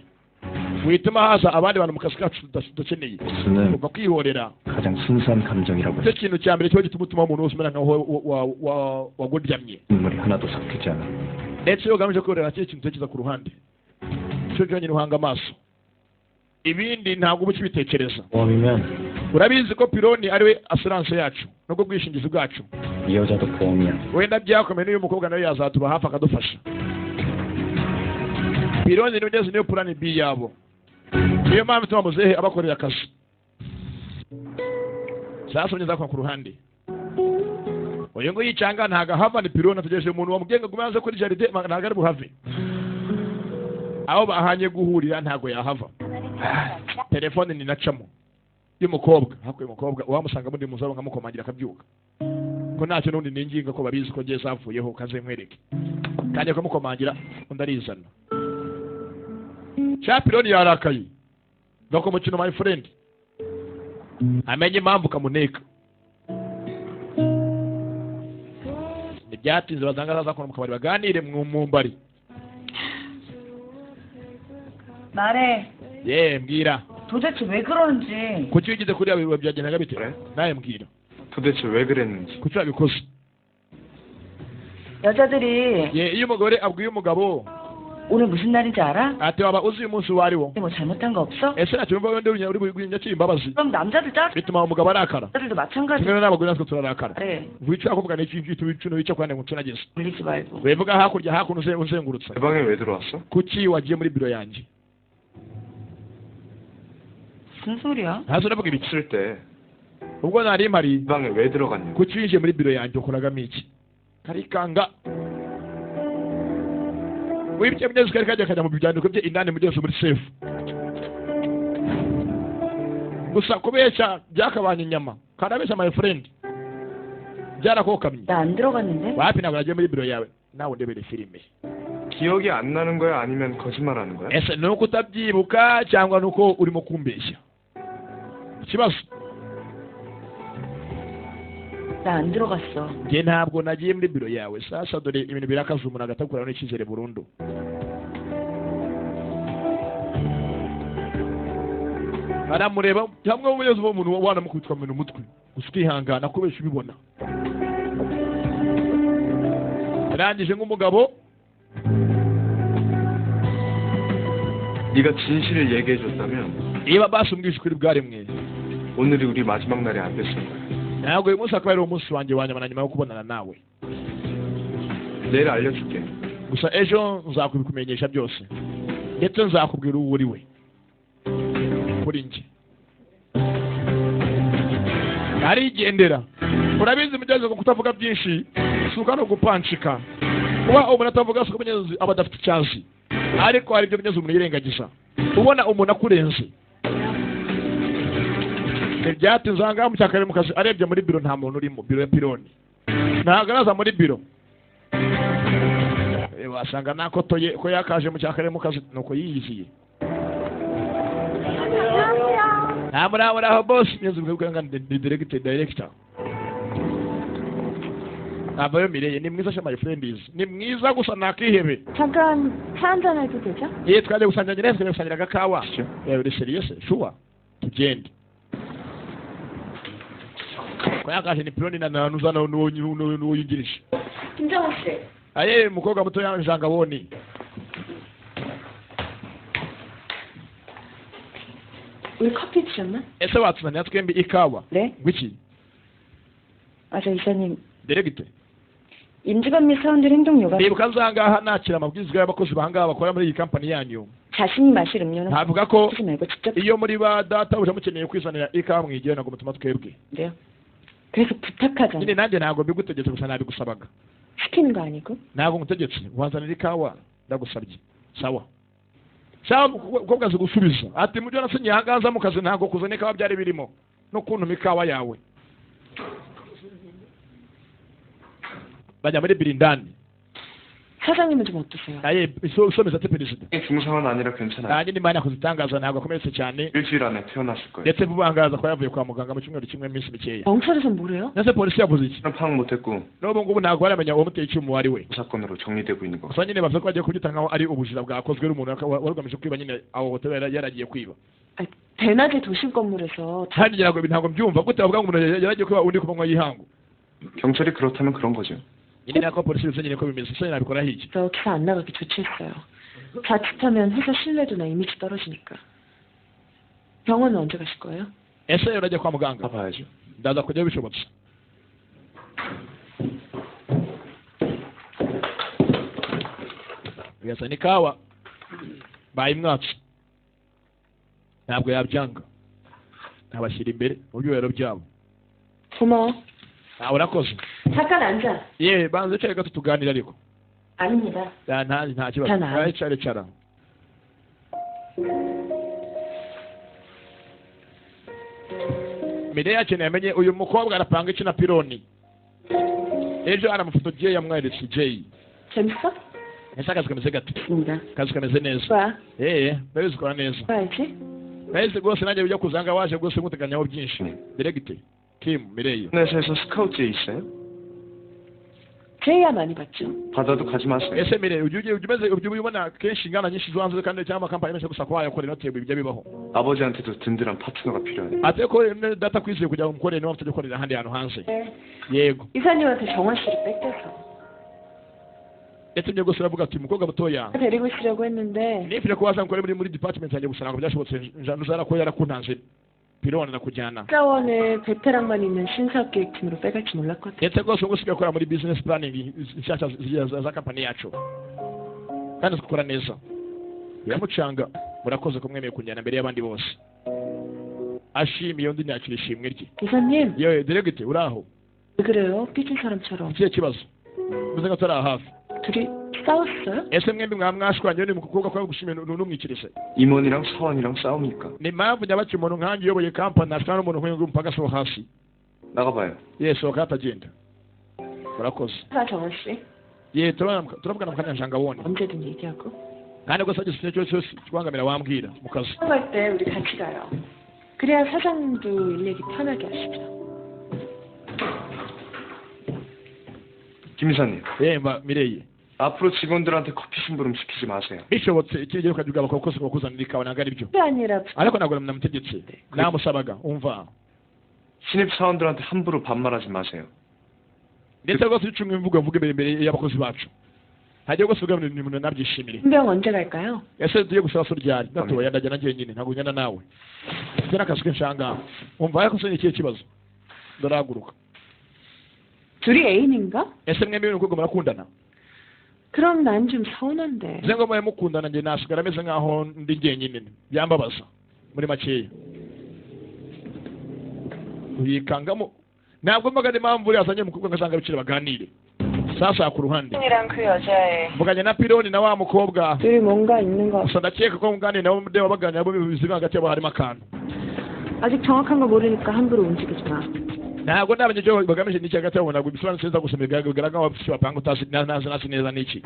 A: wituma haza abandi bantu mu kazi kacu tudakeneye.
G: 복수는
A: Ugomba kwihorera.
G: 가장 순수한 감정이라고
A: Nicyo
G: 했어.
A: kintu cya mbere kiba gituma utuma umuntu wese umera nkaho wagoryamye.
G: 눈물이 하나도 섞이지 않아.
A: Ndetse iyo ugamije kwihorera kino kintu utekereza ku ruhande cyo cyonyine uhanga amaso, ibindi ntabwo uba ukibitekereza.
G: 보험이면
A: Urabizi ko pironi ariwe assurance yacu nubwo bwishingizi bwacu.
G: 이 여자도 보험이야.
A: Wenda byakomeye n'uyu mukobwa nawe yazatuba hafi akadufasha. Pironi niwe ugeze, niyo plan B yabo, niyo mpamvu ituma muzehe abakorera akazi. Sasa zakwa ku ruhande uyu nguyu yicanga ntago ahava ni pironi ategereje umuntu wamubwiye ngo agume hanze kuri jardin, ntago ari buhave aho bahanye guhurira, ntago yahava. Telefone ninacamo y'umukobwa hakuye umukobwa wamusanga muri muzabo nkamukomangira akabyuka ko ntacyo n'undi ninginga ko babizi ko ngiye zavuyeho kaze nkwereke tangiye kumukomangira undi arizana. Chapironi yarakaye gako mukino my friend amenye impamvu kamuneka ntibyatinze bazanga azaza mu kabari baganire mu mumbari.
H: 말해.
A: Ye mbwira.
H: 도대체 왜 그러는지.
A: Kuki wigize kuriya biba byagendaga bite? Nawe mbwira.
E: 도대체 왜 그랬는지.
A: Kuki wabikoze?
H: 여자들이
A: Ye iyo umugore abwiye umugabo
H: 오늘 무슨 날인지 알아?
A: ati waba uzi uyu munsi uwo ari wo?
H: 뭐 잘못한 거 없어?
A: Ese ntacyo wumva wenda uri bugwinya imbabazi?
H: 그럼 남자들 짜
A: Bituma umugabo arakara.
H: 남자들도 마찬가지.
A: Kimwe n'abagore natwe turarakara.
H: 그래.
A: Wicara kuvuga n'iki ngiki wicuno wica kwande ngo ntunageze.
H: 울리지 말고.
A: Wivuga hakurya hakuno uzengurutsa.
E: 내 방에 왜 들어왔어?
A: Kuki wagiye muri biro yanjye?
H: 무슨 소리야?
A: Ntazo uravuga ibiki?
E: 있을 때
A: Ubwo nari mpari
E: 내 방에 왜 들어갔냐고.
A: kuki winjiye muri biro yanjye ukoragamo iki? Karikanga wibye mugenzi kari kajya kajya mu byandiko bye indani mugenzi muri safe gusa kubeshya byakabanye inyama karabeshya my friend byarakokamye.
H: 나 안 들어갔는데?
A: Wapi, ntabwo nagiye muri biro yawe, nawe ndebere filime.
E: 기억이 안 나는 거야 아니면 거짓말하는 거야?
A: Ese ni uko utabyibuka cyangwa ni uko urimo kumbeshya? Ikibazo.
H: 나 안 들어갔어.
A: Njye ntabwo nagiye muri biro yawe. Sasa dore ibintu birakaza umuntu agatakura n'icyizere burundu. Aramureba hamwe umuyobozi w'umuntu wanamukubitwa mu mutwe gusa ukihangana kubesha ubibona arangije nk'umugabo.
E: 네가 진실을 얘기해줬다면
A: Niba basi umbwije ukuri bwaremwe
E: 오늘이 우리 마지막 날이 안 됐을 거야.
A: Ntabwo uyu munsi akaba ari umunsi wanjye wa nyuma na nyuma yo kubonana nawe.
E: 내일 알려줄게.
A: Gusa ejo nzakubikumenyesha byose ndetse nzakubwira uwo uri we kuri njye. Arigendera. Urabizi mugenzi ko kutavuga byinshi suka no gupanchika kuba umuntu atavuga suka mugenzi aba adafite icyazi, ariko hari ibyo mugenzi umuntu yirengagiza ubona umuntu akurenze. Ntibyatinze aha ngaha mu cyakare mu kazi, arebye muri biro nta muntu urimo, biro ya Pironi ntabwo araza muri biro. Wasanga nakotoye ko yakaje mu cyakare mu kazi, nuko yiyiziye. Nta muri aho boss neza ubwo nga ni director. Abayo Mireye ni mwiza, my friend is ni mwiza gusa nakihebe.
H: 잠깐 차 한잔 해도 되죠?
A: Ye twaje gusangira neza, gusangira agakawa. Uri serious? Sure. Tugende. Ko yakaje ni Pironi na nuzana n'uwo yungirije.
H: 김정호 씨.
A: Aye mukobwa muto yanjangaboni.
H: 우리 커피 드셨나?
A: Ese watuzanira twembi ikawa?
H: 네.
A: Ngwiki?
H: 아, 저 이사님.
A: Director.
H: 임직원 및 사원들 행동 요강.
A: Ndibuka nzangaha nakira amabwiriza y'abakozi bahangaha bakora muri iyi company yanyu.
H: 자신이 마실 음료는
A: ntavuga ko
H: 쓰지 말고 직접
A: iyo muri ba data uje mukeneye kwizanira ikawa mwigira ntabwo mutuma twebwe.
H: 돼요. 그래서 부탁하잖아.
A: Nyine nanjye ntabwo mbigutegetse, gusa nabigusabaga.
H: 시키는 거 아니고?
A: Ntabwo ngutegetse, wanzanira ikawa ndagusabye. Sawa. Sawa, mukobwa azi gusubiza. Ati mujyo nasinye ahangaha mu kazi ntabwo kuzana ikawa byari birimo no kuntuma ikawa yawe. Bajya muri birindani.
H: 사장님은 좀 어떠세요?
A: Aye usomeza ate perezida?
E: 중상은 아니라 괜찮아요.
A: Nanjye nimba nakuzitangaza ntabwo akomeretse cyane.
E: 일주일 안에 태어났을 거예요.
A: Ndetse vuba ahangaha ko yavuye kwa muganga mu cyumweru kimwe minsi mikeya.
H: 경찰에서 뭐래요?
A: Ndetse polisi yavuze iki?
E: 파악 못했고
A: N'ubu ngubu ntabwo baramenya uwamuteye icyuma uwo ari we.
E: 사건으로 정리되고 있는 거.
A: Gusa nyine bavuze ko bagiye kubyita nkaho ari ubujura bwakozwe n'umuntu wari ugamije kwiba nyine aho hoteli yaragiye kwiba.
H: 대낮에 도심 건물에서
A: Kandi ngira ngo ntabwo mbyumva gute bavuga ngo umuntu yaragiye kwiba undi ku manywa y'ihangu.
E: 경찰이 그렇다면 그런 거죠.
A: Nyine nako polisi bivuze nyine ko bimeze, ese nabikora hiki?
H: 저 기사 안 나가게 조치했어요. 자칫하면 회사 신뢰도나 이미지 떨어지니까. 병원은 언제 가실 거예요?
A: Ese urajya kwa muganga?
E: 가봐야죠.
A: Ndaza kujyayo bishobotse. Birasa n'ikawa bayimwatse, ntabwo yabyanga, abashyira imbere mu byubahiro byabo.
H: 고마워.
A: Ah, urakoze.
H: 잠깐 앉아.
A: Ye banza wicare gato tuganire ariko.
H: 아닙니다.
A: Nta nta kibazo.
H: Nta.
A: Icara icara. Mireya akeneye amenye uyu mukobwa arapanga iki na Pironi. Ejo aramufoto Jay yamweretse Jay.
H: 재밌어?
A: Ese akazi kameze gate?
H: 니다.
A: Akazi kameze neza.
H: 좋아.
A: Ndabizi ukora neza.
H: 좋아야지.
A: Ndabizi rwose nanjye ujya kuzanga waje rwose nkuteganyaho byinshi. Director Kim Mireya.
E: 회사에서 스카우트에 있어요?
H: 제이야 많이 봤죠?
E: 받아도 가지 마세요.
A: Ese Mireya ujya umeze ujya ubibona kenshi ingana nyinshi zo hanze kandi cyangwa amakampani menshi gusa kuba wayakorera notebwe ibyo bibaho.
E: 아버지한테도 든든한 파트너가 필요하네.
A: Ate ko data kwizeye kugira ngo umukorere niba mfite gukorera ahandi hantu hanze.
H: 네.
A: Yego.
H: 이사님한테 정원 씨를 뺏겨서
A: Ndetse ibyo rwose uravuga ati umukobwa mutoya
H: 데리고 있으려고 했는데
A: nifuje ko waza mukore muri department yanjye gusa ntabwo byashobotse nzara ko yarakuntanze Pironi nakujyana.
H: 자원을 베테랑만 있는 신사업계획팀으로 빼갈지 몰랐거든.
A: Ndetse rwose ubu usigaye ukora muri business planning nshyashya za company yacu kandi zikora neza. Biramucanga. Murakoze ko mwemeye kunjyana mbere y'abandi bose. Ashimiye undi nakira ishimwe rye.
H: 이사님
A: Yewe director uraho?
H: 왜 그래요? 삐진 사람처럼.
A: Ikihe kibazo? Meze nka turi hafi.
H: 둘이 싸웠어요?
A: Ese mwembi mwashwanye ni mukobwa ko gushimira n'umwikirize.
E: 임원이랑 사원이랑 싸웁니까?
A: Ni impamvu nyabaki umuntu nkanjye uyoboye company ashwana n'umuntu nk'uyu nguyu mpaka so hasi.
E: 나가봐요.
A: Yesu atagenda. Murakoze.
H: 아 정원 씨
A: Ye turavugana mu kanya njangabone.
H: 언제든 얘기하고.
A: Kandi rwose hagize ikintu cyose kibangamira wambwira mu kazi.
H: 갈 때 우리 같이 가요. 그래야 사장님도 일 얘기 편하게 하시죠.
E: 김 이사님,
A: Yemba Mireye.
E: 앞으로 직원들한테 커피 심부름 시키지 마세요.
A: Bishobotse ikindi gihe ukajya abakozi bakuzanira ikawa ntabwo ari byo.
H: 그게 아니라
A: Ariko ntabwo namutegetse, namusabaga umva.
E: 신입 사원들한테 함부로 반말하지 마세요.
A: Ndetse rwose iyo ucunga imvugo mvuga imbere imbere y'abakozi bacu ntajya rwose uvuga ngo umuntu nabyishimire.
H: 신병 언제 갈까요?
A: Ese tugiye gusaba so ryari? Ndatoya ndajya nanjye nyine ntabwo njyana nawe. Mfite n'akazi kenshi aha ngaha. Umva ariko se ni ikihe kibazo? Ndarahaguruka.
H: 둘이 애인인가?
A: Ese mwembi n'umukobwa murakundana?
H: 그럼 난 좀 서운한데.
A: Nze ngo mube mukundana njye nasigara ameze nkaho ndi jyenyine byambabaza muri makeya. Yikangamo ntabwo mbaga n'impamvu yazanye umukobwa ngo asanga abicire baganire. Sasa ku ruhande
H: 이랑 그 여자애
A: mvuganye na Pironi na wa mukobwa
H: 둘이 뭔가 있는 거
A: gusa ndakeka ko muganire nabo ndeba baganira bo bizima hagati yabo harimo akantu.
H: 아직 정확한 거 모르니까 함부로 움직이지 마.
A: Ntabwo ndamenya icyo bagamije n'iki hagati yabo, ntabwo bisobanutse neza gusa bigaragara nkaho bafite icyo bapanga utazi ntazi ntazi neza n'iki.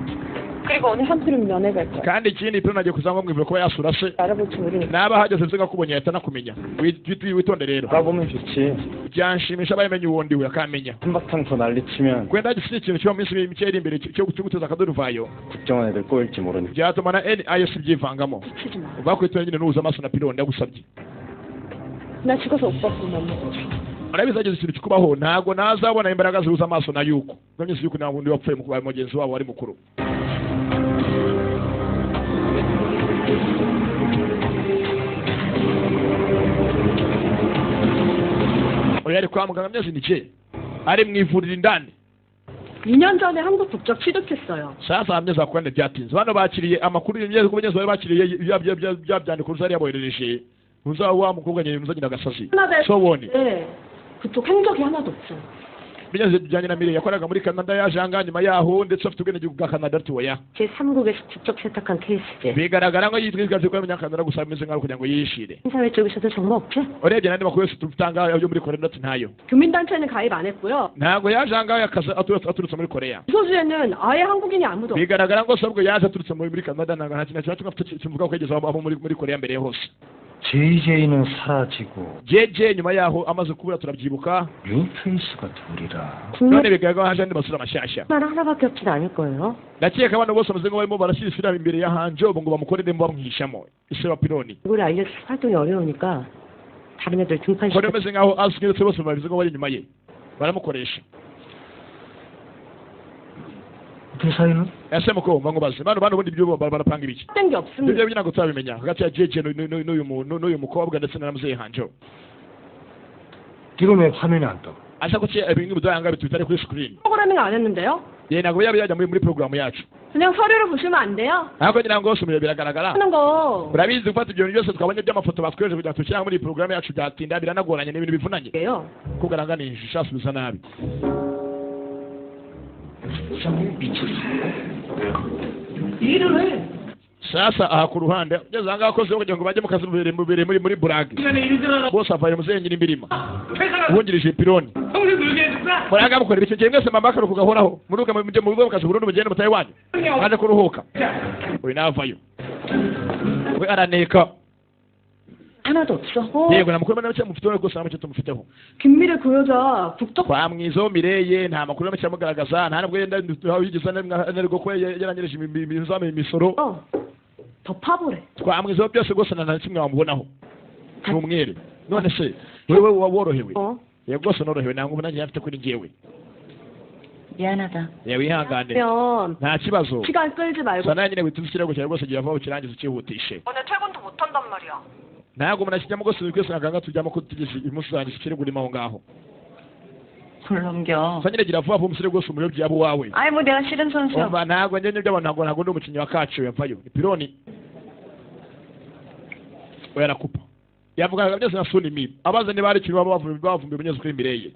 H: 그리고 오늘 한필은 면회 갈 거야.
A: Kandi ikindi Pironi agiye kuza ngo mwivure kuba yasura se.
H: 알아볼지 모르니까.
A: Naba ahageze nzi akubonye yahita anakumenya. Witonde rero.
G: 알아보면 좋지.
A: Byanshimisha abaye amenye uwo ndiwe akamenya.
G: 한바탕 더 난리치면
A: Wenda hagize ikintu kiba mu minsi mike iri imbere cyo guteza akaduruvayo,
G: 국정원 애들 꼬일지 모르니.
A: Byatuma na NIS byivangamo.
H: 치지 마.
A: Bakwitora nyine nuhuza amaso na Pironi, ndagusabye.
H: 나 죽어서 오빠 보면 안 먹어.
A: Urabizi hagize ikintu kikubaho ntabwo nazabona imbaraga zihuza amaso na yuko nonese yuko nta wundi wapfuye mu kuba mugenzi wabo wari mukuru. Oya ari kwa muganga myezi nike ari mu ivuriro indani.
H: 2년 전에 한국 국적 취득했어요.
A: Sasa myezi akwande byatinze bano bakiriye amakuru y'imyezi ku myezi bari bakiriye bya byandiko zari yaboherereje uza wa mukobwa nyine muzagenda agasazi sobone.
H: 네. 그쪽 행적이 하나도 없어요.
A: Myezi bijyanye na Mire yakoraga muri Canada yaje ahangaha nyuma yaho ndetse afite ubwenegihugu bwa Canada atuya.
B: 제3국에서 국적 세탁한 케이스지.
A: Bigaragara ngo yitwikaje ko ari umunyakanada gusa ameze nkaho kugira ngo yishire.
B: 사회 쪽에서도 정보 없지?
A: Urebye n'andi makuru yose dutanga yo muri Korea ndetse ntayo.
H: 교민단체는 가입 안 했고요.
A: Ntabwo yaje ahangaha akaza aturutse muri Korea.
H: 소주에는 아예 한국인이 아무도 없어요.
A: Bigaragara ngo sabwo yaje aturutse muri Canada ntabwo nta kintu na kimwe afite kimuvuga ko yageze aho muri Korea mbere hose.
G: JJ는 사라지고
A: JJ nyuma yaho amaze kubura turabyibuka.
G: 뉴페이스가 둘이라.
A: None bigaragara haje andi masura mashyashya.
B: 말 하나밖에 없진 않을 거예요.
A: Ndakeka abantu bose bameze nk'aho barimo barashyira isura imbere ya Hanjo ngo bamukoreremo bamwihishamo ise wa Pironi.
B: 이걸 알려서 활동이 어려우니까 다른 애들 등판시켜.
A: Ko bameze nkaho azwi ndetse bose bameze nkaho bari inyuma ye baramukoresha.
G: 그 사이는?
A: Ese muko nkubaze bano bano ubundi ibyo barapanga ibiki?
H: 된 게 없습니다.
A: Ibyo ntabwo turabimenya hagati ya JJ n'uyu muntu n'uyu mukobwa ndetse na muzehe Hanjo.
G: 지금 왜 화면이 안 떠?
A: Asa kuki ibintu bidahanga bitari kuri screen?
H: 프로그래밍 안 했는데요?
A: Ye ntabwo yaba yajya muri porogaramu yacu.
H: 그냥 서류를 보시면 안 돼요?
A: Ariko ngira ngo hose biragaragara.
H: 하는 거.
A: Urabizi gufata ibyo bintu byose twabonye by'amafoto batwereje kugira ngo tubishyire muri porogaramu yacu byatinda biranagoranye n'ibintu bivunanye. Kugaranga ni ishusho asubiza nabi.
D: 일을 해.
A: Sasa aha ku ruhande ugeze aha ngaha akoze kugira ngo bajye mu kazi bubere muri burage bose avaye muzehe nyiri imirima wungirije Pironi. Muraga mukora ibiki ngiye mwese mama akaruhuka gahoraho muruhuka mujye mu kazi burundu mugende mutahe wanyu mwaje kuruhuka. Uyu navayo we araneka.
B: 하나도 없어.
A: Yego nta makuru make mufiteho rwose nta make tumufiteho.
H: 김미래 그 여자 국적
A: Kwa mwizo Mireye nta makuru make amugaragaza nta nubwo yenda yigeze anarwo ko yaranyereje imisoro.
H: 더 파보래.
A: Kwa mwizo byose rwose nta na kimwe wamubonaho ni umwere. None se wewe worohewe? Yego rwose norohewe ntabwo nanjye afite kuri njyewe.
B: 미안하다.
A: Yewe ihangane nta kibazo.
H: 시간 끌지 말고.
A: Sana nyine wituze ikirego cyawe rwose gira vuba ukirangize ukihutishe.
H: 오늘 퇴근도 못 한단 말이야.
A: Ntabwo umuntu akijyamo rwose twese naganga tujyamo ko tugejeje umunsi ikirego urimo aho ngaho.
B: 뭘 넘겨.
A: Sa nyine gira vuba vuba umusore rwose umuyobyi yaba uwawe.
B: 아니 뭐 내가 싫은 선수야.
A: Umva ntabwo njye nibyo abantu ntabwo ndi umukinnyi wa kacu yavayo ni Pironi. We arakupa yavugaga byose na Sunimi abaza niba hari ikintu baba bavumbuye umunyezi kuri Mireye.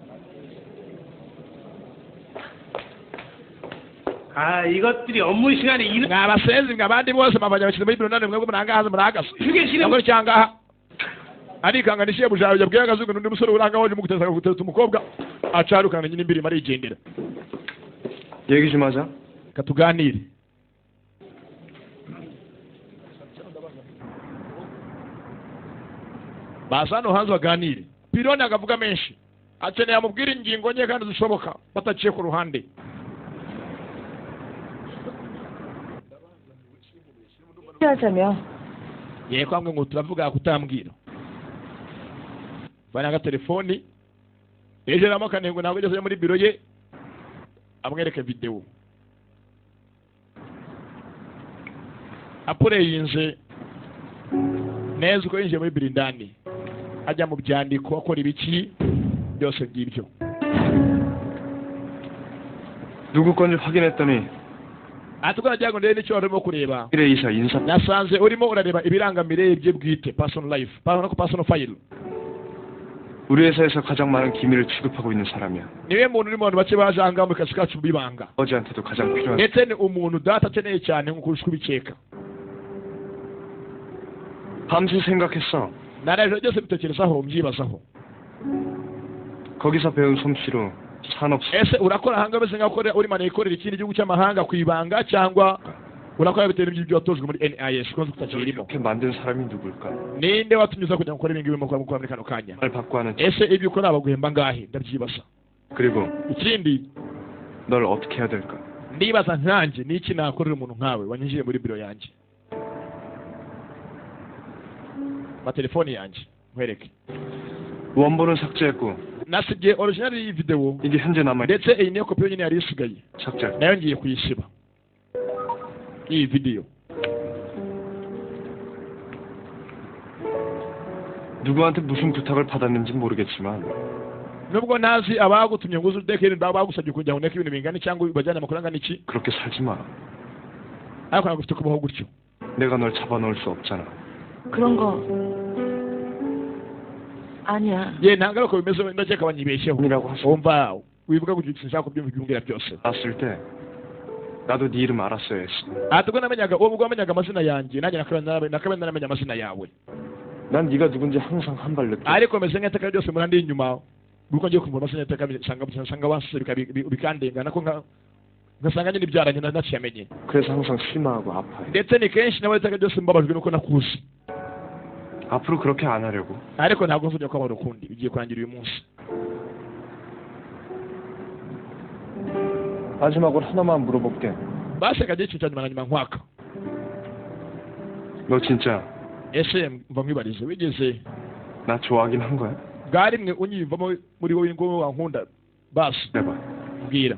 D: 아 이것들이 업무 시간에 일을
A: mwabasenzi mwabandi bose mabanya bashyize muri biro none mwebwe murangahaze murahagaze ntabwo cyangaha arikanga nishiye bujawe yabwiye agazungu n'undi musore uranga waje muguteza guteza umukobwa acarukana nyine imbiri marigendera.
E: 얘기 좀 하자.
A: Katuganire. Basano hanze baganire. Pironi akavuga menshi akeneye amubwira ingingo nke kandi zishoboka bataciye ku ruhande.
B: 하자며.
A: Yego kwambwe ngo turavuga kutambwira. Bana telefoni ejo namo kanengo ntabwo yageze muri biro ye amwereke video. Apureyinze neza uko yinjiye muri biro indani ajya mu byandiko akora ibiki byose ngibyo.
E: 누구 건지 확인했더니
A: Atukora jago ndende icyo warimo kureba.
E: 미래이사 인사.
A: Nasanze urimo urareba ibirangamire bye bwite personal life, personal file.
E: 우리 회사에서 가장 많은 기밀을 취급하고 있는 사람이야.
A: Niwe muntu uri mu bantu bake bajanga mu kazi kacu bibanga.
E: 아버지한테도 가장 필요한.
A: Ndetse ni umuntu data akeneye cyane nkuko urusha kubikeka.
E: 밤새 생각했어.
A: Naraje byose bitekerezaho mbyibazaho.
E: 거기서 배운 솜씨로 산업
A: Ese urakora ahanga bese nk'akora uri mane ikorera ikindi gihugu cy'amahanga ku ibanga cyangwa urakora bitewe n'ibyo watojwe muri NIS kuko tutakirimo?
E: 이렇게 만든 사람이 누굴까?
A: Ninde watunyuza kugira ngo ukore ibingibi urimo gukora muri kano kanya?
E: 말 받고 하는
A: Ese ibyo ukora baguhemba angahe? Ndabyibaza.
E: 그리고
A: Ikindi
E: 널 어떻게 해야 될까?
A: Ndibaza nkanjye niki nakorera umuntu nkawe wanyinjiye muri biro yanjye amatelefoni yanjye nkwereke.
E: 원본은 삭제했고
A: Nasibye original y'iyi video
E: 이게 현재 남아
A: ndetse iyi niyo kopi yonyine yari isigaye
E: 삭제.
A: Nayo ngiye kuyisiba iyi video.
E: 누구한테 무슨 부탁을 받았는지 모르겠지만
A: Nubwo ntazi abagutumye ngo uze udeke ibintu bagusabye kugira ngo uneke ibintu bingana cyangwa ubajyane amakuru angana iki,
E: 그렇게 살지 마.
A: Ariko ntabwo ufite kubaho gutyo.
E: 내가 널 잡아놓을 수 없잖아.
H: 그런 거 아니야.
A: Ye ntabwo ari uko bimeze, ndakeka banyibeshyeho.
E: 이라고 하시
A: Wumva wivuga gutyo, sinshaka kubyumva ibyo umbwira byose.
E: 알았을 때 나도 네 이름 알았어야 했어.
A: Ati ubwo namenyaga ubwo wamenyaga amazina yanjye nanjye nakabaye naramenya amazina yawe.
E: 난 네가 누군지 항상 한 발 늦게
A: Ariko meze nk'iteka ryose murandi inyuma buri uko ngiye kumva amazina y'iteka nsanga wansize bikandenga nako ngasanga nyine ibyaranye ntakiyamenye.
E: 그래서 항상 실망하고 아파해.
A: Ndetse ni kenshi nawe iteka ryose mbabajwe nuko nakuzi.
E: 앞으로 그렇게 안 하려고.
A: Ariko ntabwo nzongera kubabara ukundi, bigiye kurangira uyu munsi.
E: 마지막으로 하나만 물어볼게.
A: Basi kagiye ikintu cya nyuma na nyuma nkwaka.
E: 너 진짜
A: Ese mva nkwibarize wigeze
E: 나 좋아하긴 한 거야?
A: Bwa rimwe unyiyumvamo muri wowe ngo wankunda basi?
E: 해봐.
A: Mbwira.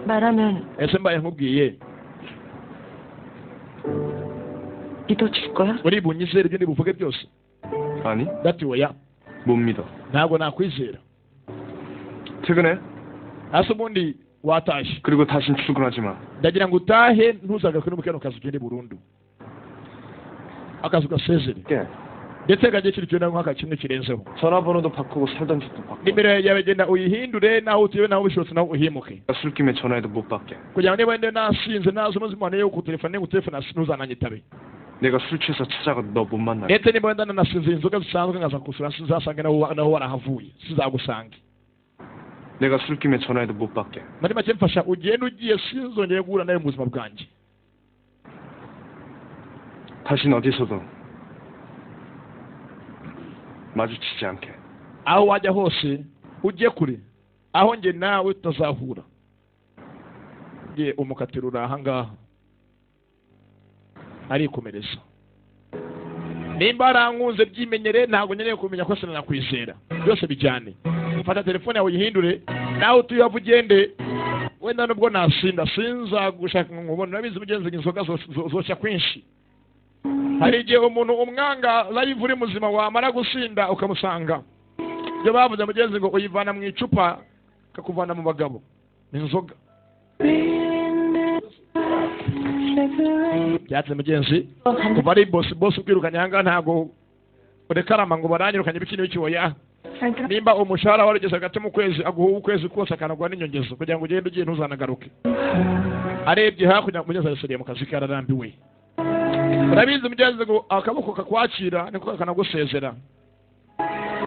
H: 말하면
A: Ese mbaye nkubwiye
H: 믿어줄 거야?
A: uri bunyizere ibyo ndibuvuge byose?
E: 아니,
A: Dati oya.
E: 못 믿어.
A: Ntabwo nakwizera.
E: 퇴근해.
A: Hasi ubundi watashye.
E: 그리고 다신 출근하지 마.
A: Ndagira ngo utahe ntuzagaruke no mu kano kazi, ugende burundu akazi ugasezere.
E: 게
A: Ndetse kagiye kiri cyo nk'aka kimwe kirenzeho.
E: 전화번호도 바꾸고 살던 집도 바꿔.
A: Nimero yawe genda uyihindure naho utuye naho ubishobotse naho uhimuke.
E: 술김에 전화해도 못 받게.
A: Kugira ngo niba wenda nasinze naza umaze imana yo kutelefone ngutelefone ntuzananyitabe.
E: 내가 술 취해서 찾아가도 너 못 만나게.
A: Ndetse niba wenda nanasinze inzoga zisanzwe nkaza kusura sinzasange naho warahavuye sinzagusange.
E: 내가 술김에 전화해도 못 받게.
A: Muri make mfasha ugende ugiye sinzongere guhura nawe mu buzima bwanjye.
E: 다신 어디서도 마주치지 않게.
A: Aho wajya hose ujye kure aho njye nawe tutazahura. Nge umukatiro uri ahangaha arikomereza nimba arankunze byimenyere ntabwo nkeneye kumenya ko sinanakwizera byose bijyane. Fata telefone yawe uyihindure nawe utuye uhava ugende wenda nubwo nasinda sinzagushaka ngo nkubone. Urabizi mugenzi inzoga zoshya kwinshi. Hari igihe umuntu umwanga live uri muzima wamara gusinda ukamusanga ibyo bavuze mugenzi ngo uyivana mu icupa kakuvana mu bagabo ni inzoga byatse mugenzi. Kuva ari bosi bosi ubwirukanye ahangaha ntabwo urekarama ngo baranyirukanye ibiki n'ibiki oya. Nimba umushahara warugeze hagati mu kwezi aguha ukwezi kose akanaguha n'inyongezo kugira ngo ugende ugiye ntuzanagaruke. Arebye hakurya mugenzi arasuriye mu kazi ke ararambiwe. Urabizi mugenzi ngo akaboko kakwakira niko kakanagusezera.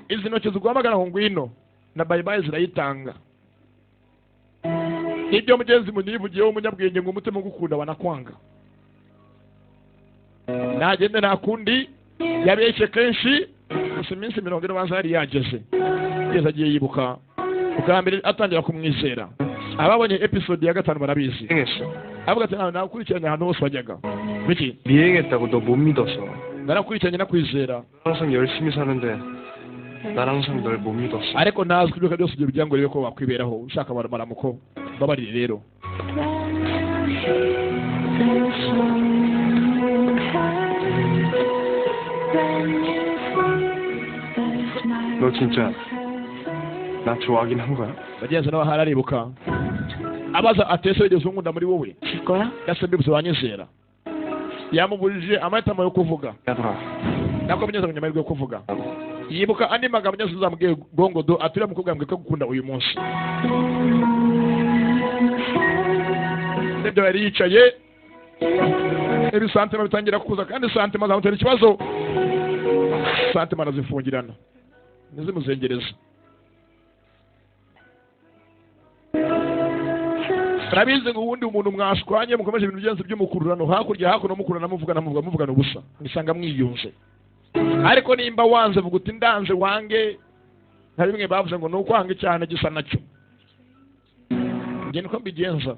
A: Izi ntoki ziguhamagara ngo ngwino na bye bye zirayitanga. Ibyo mugenzi munivugiyeho umunyabwenge ngo umutima ugukunda wanakwanga. Nagende nta kundi yabeshye kenshi gusa iminsi 40 banza yari yageze yageze agiye yibuka ubwa mbere atangira kumwizera. Ababonye episode ya 5 barabizi.
E: 미행했어.
A: Avuga ati nawe nakurikiranye ahantu hose wajyaga biki.
E: 미행했다고 너 못 믿었어.
A: Narakurikiranye nakwizera.
E: 항상 열심히 사는데 난 항상 널 못 믿었어.
A: Ariko ntazwi ibyo byose ibyo kugira ngo urebe ko wakwiberaho ushaka amaramuko mbabarire rero.
E: 너 진짜 나 좋아하긴 한 거야?
A: Bagenzi nawe ahari aribuka abaza ati ese wigeze unkunda muri wowe?
H: 줄 거야?
A: Yasabye bivuze wanyizera yamubujije amahitamo yo kuvuga.
E: 야들아.
A: Nako mugenzi abonye amahirwe yo kuvuga yibuka andi magambo mugenzi uzamubwiye gongodo ati uriya mukobwa yambwiye ko agukunda uyu munsi. Nibyo yari yicaye ibisantima bitangira kuza kandi santima zamutera ikibazo. Santima arazifungirana ntizimuzengereza. Turabizi ngo ubundi umuntu mwashwanye mukomeje ibintu byenze by'umukururano hakurya hakuno mukurana muvugana muvuga muvugana ubusa nisanga mwiyunze. Ariko nimba wanze vuga uti ndanze wange, nka bimwe bavuze ngo nukwanga cyane gisa nacyo. Njye niko mbigenza,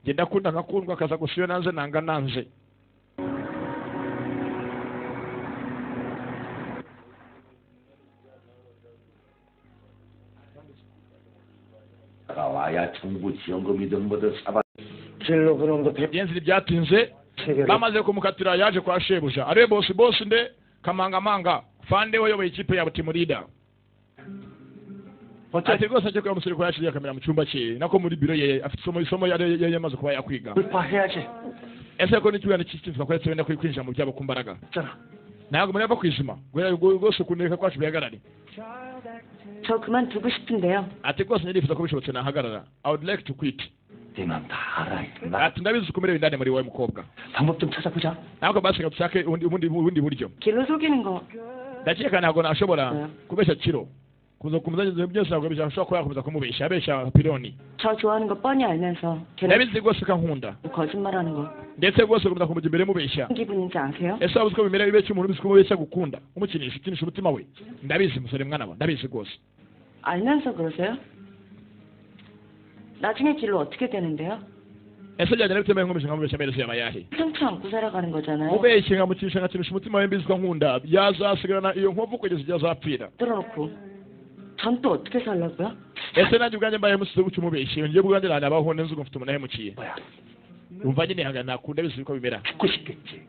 A: njye ndakunda nkakundwa akaza gusa iyo nanze nanga nanze.
D: 와야 정부 지원금이든 뭐든 사바 실로 그놈도
A: Byenzi byatinze bamaze kumukatira yaje kwa shebuja are boss boss nde kamangamanga fande wayoboye ikipe ya team leader. Ati rwose ajya kureba umusirikare yashyize kamera mu cyumba cye nako muri biro ye afite isomo isomo yari yamaze kuba yakwiga. Ese ko n'ikibuga n'ikindi twakoretse wenda kwinjira mu byabo ku mbaraga ntabwo muri ava kwizima rwose kuneka kwacu bihagarare.
H: 저 그만두고 싶은데요.
A: Ati rwose nirifuza ko bishobotse nahagarara. I would like to quit. Ati ndabizi uko umerewe indani muri wowe mukobwa.
G: 방법 좀 찾아보자.
A: Ntabwo basiga dushake ubundi buryo.
H: 길로 속이는 거.
A: Ndakeka ntabwo nashobora kubeshya Kiro. Kuza kumuzageza byose ntabwo bishobora kuba yakomeza kumubeshya abeshya Pironi.
H: 저 좋아하는 거 뻔히 알면서
A: ndabizi rwose ko ankunda.
H: 거짓말하는 거.
A: Ndetse rwose gukomeza kumujya imbere mubeshya.
H: 기분인지 아세요?
A: Ese waba uzi ko bimera ibeshya umuntu ubizi ko umubeshya gukunda umukinisha ukinisha umutima we. Ndabizi musore mwana wa ndabizi rwose.
H: 알면서 그러세요? 나중에 길로 어떻게 되는데요?
A: Ese byagenda bite nkomeje nkamubeshya amaherezo yaba ayahe?
H: 상처 안고 살아가는 거잖아요.
A: Mubeshye nkamukinisha nkakinisha umutima we mbizi ko ankunda yazasigarana iyo nkovu kugeza igihe azapfira.
H: 들어놓고 전 또 어떻게 살라고요?
A: Ese nanjye ubwanjye mbaye musize gutyo umubeshye njye ubwanjye nanabaho neza ubwo mfite umuntu ahemukiye. Umva nyine hanga nakunda bizi uko bimera.
G: 죽고 싶겠지.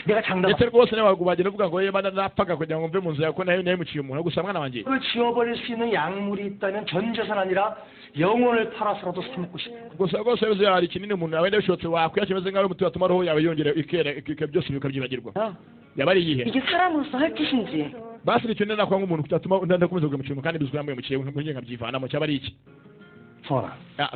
G: 내가 장담.
A: Ndetse rwose nawe bagenda uvuga ngo yeba napfaga kugira ngo mve mu nzu yawe ko nayo nahemukiye umuntu gusa mwana wanjye.
G: 을 지워버릴 수 있는 약물이 있다면 전 재산 아니라 영혼을 팔아서라도 사 먹고 싶어.
A: Gusa rwose bizi hari ikinini umuntu yawe bishobotse wakwiya kimeze nk'aho umuti watuma roho yawe yongera ikera byose bikabyibagirwa. Yaba ari iyihe?
H: 이게 사람으로서 할 짓인지.
A: Basi icyo nakwanga umuntu kutatuma ndakomeza kugamucira kandi bizwi yamuhemukiye nkunye nkabyivanamo cyaba ari iki?
G: Sora.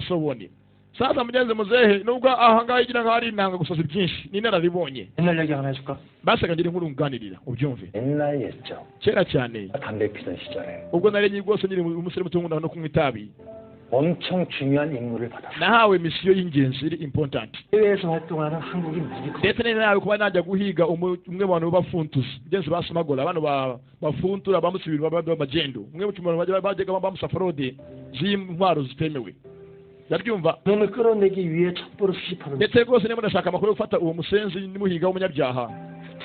A: So ubundi sasa mugenzi muzehe nubwo aha ngaha igira nkaho ari inanga gusa si byinshi n'inararibonye.
G: 옛날 얘기 하나 해줄까?
A: Basaga ngira inkuru nganirira ubyumve.
G: 옛날 옛적.
A: Kera cyane.
G: 담배 피던 시절에.
A: Ubwo nari rwose nyiri umusore muto nkunda no kunywa itabi.
G: 엄청 중요한 임무를 받았어.
A: Nahawe misiyo y'ingenzi iri important.
G: 해외에서 활동하는 한국인 무기.
A: Ndetse nawe kuba najya guhiga umwe mu bantu b'abafuntuzi mugenzi basumagora abantu bafuntura bamusubira b'amagendo umwe mu cyumba bajyaga bamusa fraude z'intwaro zitemewe. Ndabyumva.
G: 놈을 끌어내기 위해 첩보를 수집하는.
A: Ndetse rwose niba ndashaka amakuru yo gufata uwo musenzi n'umuhiga w'umunyabyaha.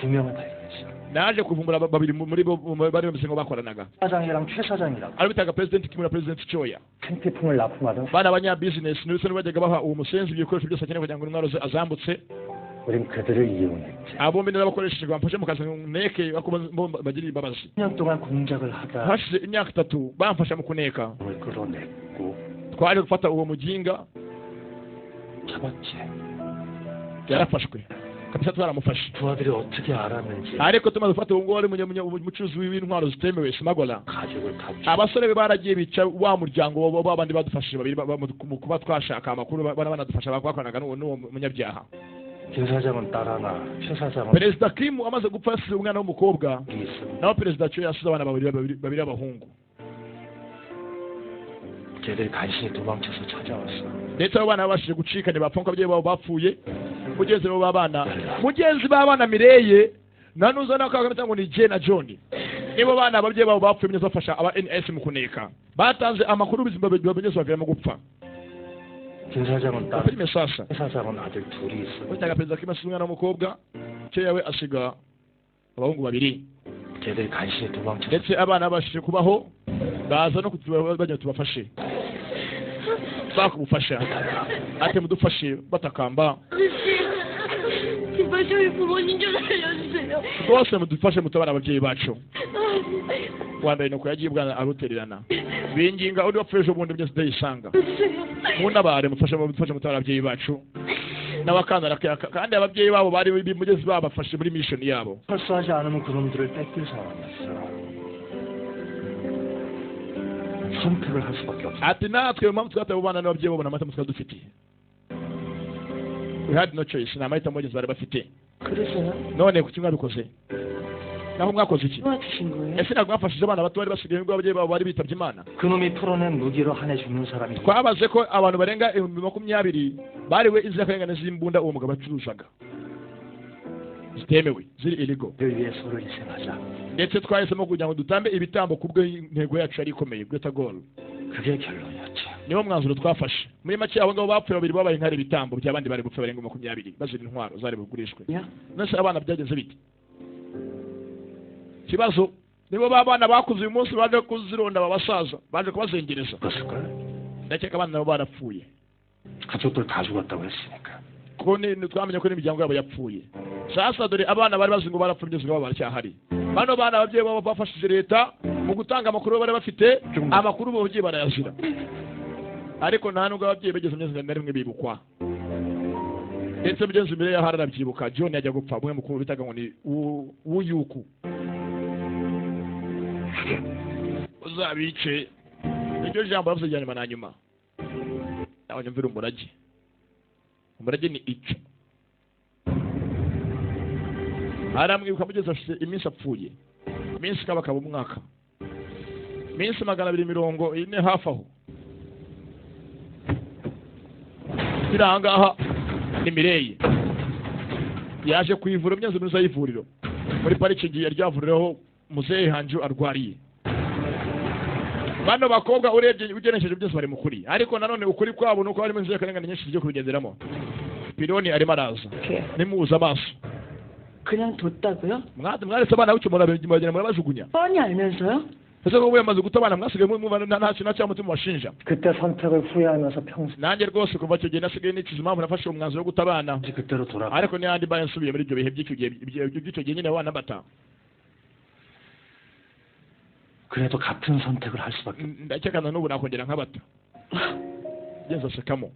G: 두 명을 발견했어.
A: Naje kuvumbura babiri muri bo bari bameze ngo bakoranaga.
G: 사장이랑 최 사장이라고.
A: Ari bitaga President Kim na President Choya.
G: 생필품을 납품하던.
A: Bana abanya business ndetse bajyaga baha uwo musenzi ibikoresho byose akeneye kugira ngo intwaro ze azambutse.
G: 우린 그들을 이용했지.
A: Abo bombi narabakoresheje bamfashe mu kazi neke bagirira imbabazi.
G: 10년 동안 공작을 하다.
A: Hashize imyaka 3 bamfasha mu kuneka.
G: 을 끌어냈고.
A: Twaje gufata uwo muginga.
G: 잡았지.
A: Yarafashwe. Kabisa twaramufashe.
G: 부하들이 어떻게 알았는지.
A: Ariko tumaze gufata uwo nguwo wari umucuruzi w'intwaro zitemewe Smagola.
G: 가족을 다.
A: Abasore be baragiye bica wa muryango w'abandi badufashije babiri mu kuba twashaka amakuru banadufasha bakoranaga n'uwo munyabyaha.
G: 김 사장은 딸 하나, 최 사장은
A: Perezida Kim amaze gupfa yasize umwana w'umukobwa, naho Perezida Cho yasize abana babiri b'abahungu.
G: 걔들이 간신히 도망쳐서 찾아왔어.
A: Ndetse abo bana babashije gucika ntibapfa kuko ababyeyi babo bapfuye. Mugenzi wabo b'abana mugenzi b'abana Mireye na nuza n'akaga ngo ni Jane na John nibo bana ababyeyi babo bapfuye mugenzi bafasha aba NS mu kuneka batanze amakuru ubuzima bw'abanyezi baviramo gupfa.
G: 김 사장은 딸,
A: Filime sasa
G: 최 사장은 아들 둘이 있어.
A: Utaga Perezida Kim asize umwana w'umukobwa cyo yawe asiga abahungu babiri.
G: 걔들이 간신히 도망쳐서
A: Ndetse abana babashije kubaho baza no bajya tubafashe bakubufasha ate mudufashe batakamba.
F: 제발 저희 부모님 좀 살려주세요.
A: Rwose mudufashe mutabara ababyeyi bacu. Wa mbere nuko yagiye bwana arutererana binginga undi wapfuye ejo bundi byose ndayisanga munabare mufashe mudufashe mutabara ababyeyi bacu n'abakandara kandi ababyeyi babo bari mugezi babafashe muri mission yabo.
G: 철수하지 않으면 그놈들을 뺏길 상황이었어. 선택을 할 수밖에 없어.
A: Ati natwe mpamvu twataye ubana n'ababyeyi babona amata twari dufite. We had no choice. Nta mahitamo bageze bari bafite.
H: 그러세요?
A: None kuki mwabikoze? Naho mwakoze iki?
H: 도와주신 거예요?
A: Ese ntabwo mwafashije abana bato bari basigaye nubwo ababyeyi babo bari bitabye Imana?
G: 그놈이 풀어낸 무기로 한해 죽는 사람이
A: Twabaze ko abantu barenga 20,000 bariwe inzirakarengane z'imbunda uwo mugabo acuruzaga zitemewe, ziri illegal.
G: 를 위해 서로 희생하자.
A: Ndetse twahisemo kugira ngo dutambe ibitambo kubwo intego yacu yari ikomeye, greater goal.
G: 그게 결론이었지.
A: Niwo mwanzuro twafashe. Muri make, abo ngabo bapfuye babiri babaye nk'ari ibitambo by'abandi bari gupfa barenga 20 bazira intwaro zari bugurishwe. Nese abana byagenze bite? Kibazo nibo babana bakuze uyu munsi baje kuzironda, aba basaza baje kubazengereza.
G: 죽었을걸?
A: Ndakeka abana nabo barapfuye.
G: 가족들 다 죽었다고 했으니까.
A: Kuko twamenye ko n'imiryango yabo yapfuye. Sasa dore abana bari bazi ngo barapfuye, byose ngo baracyahari. Bano bana ababyeyi babo bafashije leta mu gutanga amakuru, bari bafite amakuru, ababyeyi barayazira, ariko nta nubwo ababyeyi bageze mu myaka na rimwe bibukwa. Ndetse mugenzi imbere yaho arabyibuka, John yajya gupfa, umwe mukuru bitaga ngo ni Wuyuku, uzabice, niryo jambo yavuze rya nyuma na nyuma. Nawe nyumvira umurage, umurage ni icyo. Aramwibuka mugeze afite iminsi apfuye, iminsi ikaba akaba umwaka, iminsi 240 hafi aho. Biri aha ngaha ni Mireye yaje ku ivuriro, myanzuro myiza y'ivuriro muri parikingi ya rya vuriro muzehe Hanju arwariye. Bano bakobwa urebye ugenekereje byose bari mu kuri, ariko nanone ukuri kwabo nuko harimo inzirakarengane nyinshi zigiye kubigenderamo. Pironi arimo araza nimuza amaso.
H: 그냥 뒀다고요?
A: Mwaretse abana b'icyo muragenda murabajugunya.
H: 뻔히 알면서요?
A: Ese ko yamaze guta abana, mwasigaye mwumva nta kintu na cya mutima washinja?
G: 그때 선택을 후회하면서 평생
A: Nanjye rwose kuva icyo gihe nasigaye nicuza impamvu nafashe umwanzuro wo guta abana.
G: 그때로 돌아가.
A: Ariko n'ayandi mbaye nsubiye muri ibyo bihe by'icyo gihe, by'icyo gihe nyine abana bata,
G: 그래도 같은 선택을 할 수밖에.
A: Ndakeka na n'ubu nakongera nkabata. Genza asekamo.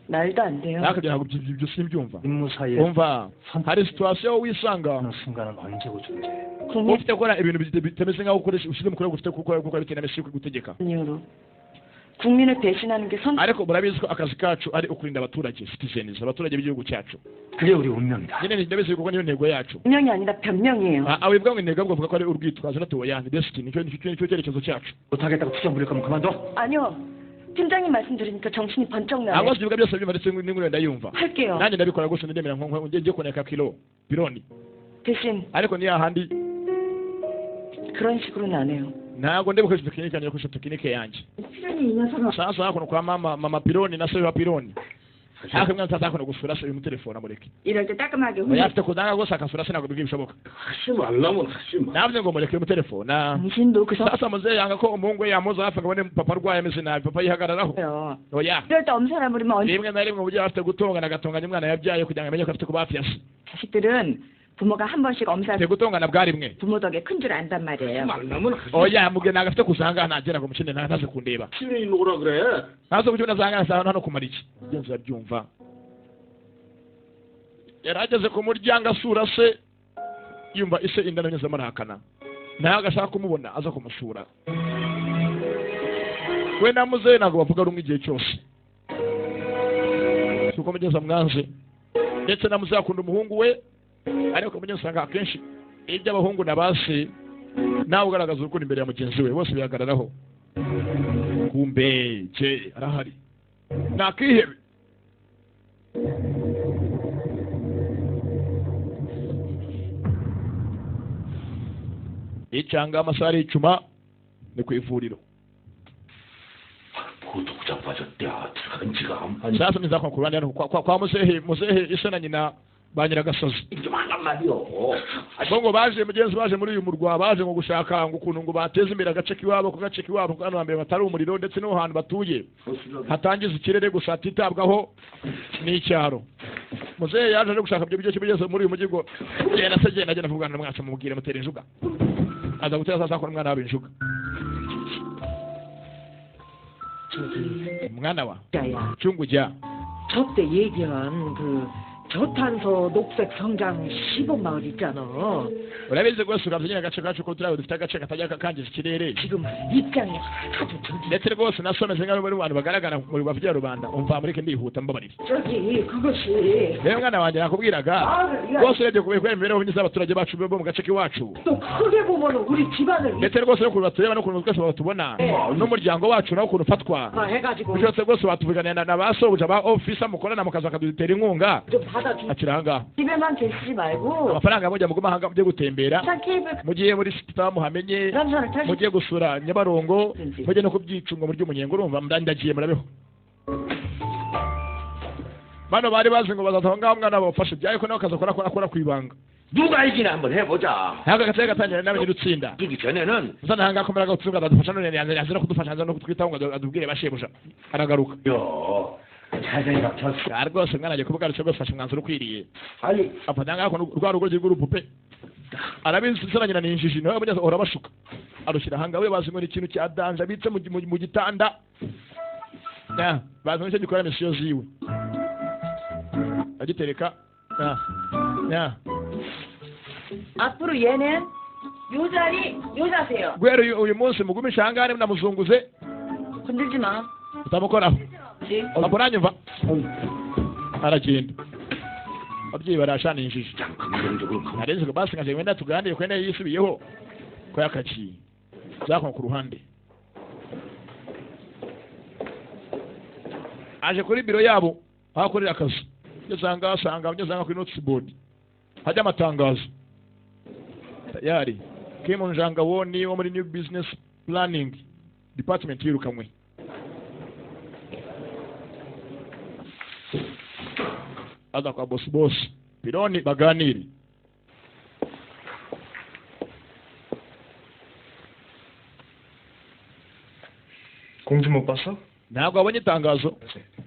H: 말도 안 돼요.
A: Ariko ntabwo ibyo simbyumva.
G: 임무 사이에
A: Umva, hari situation wisanga
G: 하는 순간은 언제고 존재해.
H: 국민
A: ufite gukora ibintu bitameze nk'aho ukoresha ushyize mu kurego, ufite gukora bitewe na misiyo gutegeka.
H: 이유로 국민을 배신하는 게 선.
A: Ariko murabizi ko akazi kacu ari ukurinda abaturage, citizens, abaturage b'igihugu cyacu.
G: 그게 우리 운명이다.
A: Nyine ndabizi kuko niyo ntego yacu.
H: 운명이 아니라 변명이에요.
A: Ah, wivuga ngo intego, ahubwo bavuga ko ari urwitwazo. Natuwe ni destiny, nicyo cyerekezo cyacu.
G: 못하겠다고 투정 부릴 거면 그만둬.
H: 아니요. 팀장님 말씀 들으니까 정신이 번쩍 나요.
A: Ntabwo tubivuga byose byumva, ndetse n'inkuru ndayumva.
H: 할게요.
A: Nanjye ndabikora rwose, ndemera nko ngiye kuneka kilo pironi.
H: 대신
A: Ariko ni hahandi
H: 그런 식으로는 안 해요.
A: Ntabwo ndi bukoresha tekinike yanjye, gukoresha tekinike yanjye.
F: 필요니 이 녀석은
A: Sasa hakuno kwa mama pironi na se wa pironi, hakumwe mwana atazakuno gusura se, uyu mutelefone amureke.
F: 이럴 때 따끔하게
A: Oya,
F: 혼내.
A: afite kudanga rwose akasura se, ntabwo bishoboka.
D: 하지 말라면 하지 마.
A: Navuze ngo mureke umutelefone.
H: 당신도 그
A: Sasa muzehe yanga ko umuhungu we yamuza hafi ngo abone papa arwaye ameze nabi, papa yihagararaho.
H: 성이에요.
A: Oya.
F: 이럴 때 엄살아 부리면 언제
A: Rimwe na rimwe umubyeyi afite gutongana, agatonganya umwana yabyaye kugira ngo amenye ko afite kuba hafi ya se.
F: 자식들은 부모가 한 번씩 엄살
A: Afite gutongana bwa rimwe.
F: 부모 덕에 큰 줄 안단 말이에요.
D: 말라면 하지
A: Oya, mubwiye ntabwo afite kuzanga nagera ngo mukine ntaze kundeba.
D: 필요니 오라 그래.
A: Ntaze kuki unazanga hano kumara iki? Mugenzi arabyumva, yari ageze ku muryango asura se, yumva ise inda nanyuze arahakana, ntabwo ashaka kumubona aza kumusura. We na muzehe ntabwo bavuga rumwe igihe cyose, kuko mugenzi amwanze, ndetse na muzehe akunda umuhungu we, ariko mugenzi usanga akenshi iby'abahungu na ba se nawe ugaragaza urukundo imbere ya mugenzi we bose bihagararaho. Kumbe je arahari nakihebe. Icanga amasaha ari icuma, ni ku ivuriro.
D: 보도 자빠졌다. 들어간 지가 안 빠져.
A: Sasa mwiza kwa kurwanya hano kwa muzehe isa na nyina ba nyiragasozi.
D: 좀 하란 말이오.
A: Bo ngo baje, mugenzi, baje muri uyu murwa, baje ngo gushaka ngo ukuntu ngo bateze imbere agace k'iwabo, ku gace k'iwabo hano hambere batari umuriro, ndetse no hantu batuye hatangiza ikirere gusa hatitabwaho n'icyaro. Muzehe yaje aje gushaka ibyo biryo bigeze muri uyu mujyi ngo genda se, genda, genda vugana na mwacu, mubwire mutera injuga, aza gutera. Sasa akora umwana wabo injuga.
B: 저기
A: Umwana wa
B: 야야
A: cyungujya.
B: 저때 얘기한 그
F: 저탄소 녹색 성장 시범마을 있잖아.
A: Urabizi rwose, uravye nyine agace kacu ko turi dufite agace katajya kangiza ikirere.
F: 지금 입장이 아주 저기
A: Ndetse rwose nasomeze nk'aho bari mu bantu bagaragara mu bavugira rubanda. Umva, mureke ndihuta, mbabarire.
F: 저기 그것이
A: Rero mwana wanjye, nakubwiraga rwose, urebye kubera imibereho myiza y'abaturage bacu bo mu gace k'iwacu,
F: 또 크게 보면 우리 집안을
A: ndetse rwose n'ukuntu batureba n'ukuntu twese batubona n'umuryango wacu nawo ukuntu ufatwa,
F: 해가지고
A: bishatse rwose batuvuganira na ba sobuja, ba officer mukorana mu kazi, bakadutera inkunga.
F: 좀 받아주
A: Akiri ahangaha.
H: 집에만 계시지 말고
A: Amafaranga mujya muguma ahanga, mujye gutembera,
H: 부산 케이블
A: mugiye muri sita muhamenye,
H: 남산을 타시
A: mugiye gusura Nyabarongo, mujye no kubyicungo mu ry'umunyenga. Urumva, ndagiye, murabeho. Bano bari bazi ngo bazaza aho ngaho umwana babafashe byaye ko nawe akaza akora akora ku ibanga.
D: 누가 이기나 한번 해보자.
A: Ntabwo agatsinda gatangira nawe nyir'utsinda.
D: 이기기 전에는
A: Uzana ahangaha akomera agatsinda, adufasha none yanze no kudufasha, yanze no kutwitaho ngo adubwire bashebuja aragaruka.
D: 요 잘 생각했어.
A: Ah, rwose mwana agiye kubugarutse rwose, fashe umwanzuro ukwiriye.
D: 아니
A: Afata ngaho rwa rugo rw'urupupe, arabizi se na nyina ni injiji, nawe abonye ahora abashuka, arushyira ahangaha. We bazi ngo ni ikintu cya danger abitse mu gitanda. Na, bazi ngo nicyo gikora misiyo ziwe, agitereka na na.
F: 앞으로 얘는 요 자리 요 자세요.
A: Guhera uyu munsi mugumishe ahangaha, namuzunguze.
H: 건들지 마.
A: Utamukoraho. Papa, uranyumva? Aragenda, ababyeyi barashana injiji.
D: 긍정적으로
A: Narenze ngo basi nkaje wenda tuganire ko yisubiyeho ko yakaciye zakon ku ruhande. Aje kuri biro yabo aho akorera akazi, ngeze ahangaha asanga, ngeze ahangaha kuri notice board hajya amatangazo tayari. Kim Njangawoni wo muri new business planning department yirukanwe, aza kwa boss, boss Pironi, baganire.
E: 공지 못 봤어?
A: Ntabwo wabonye itangazo?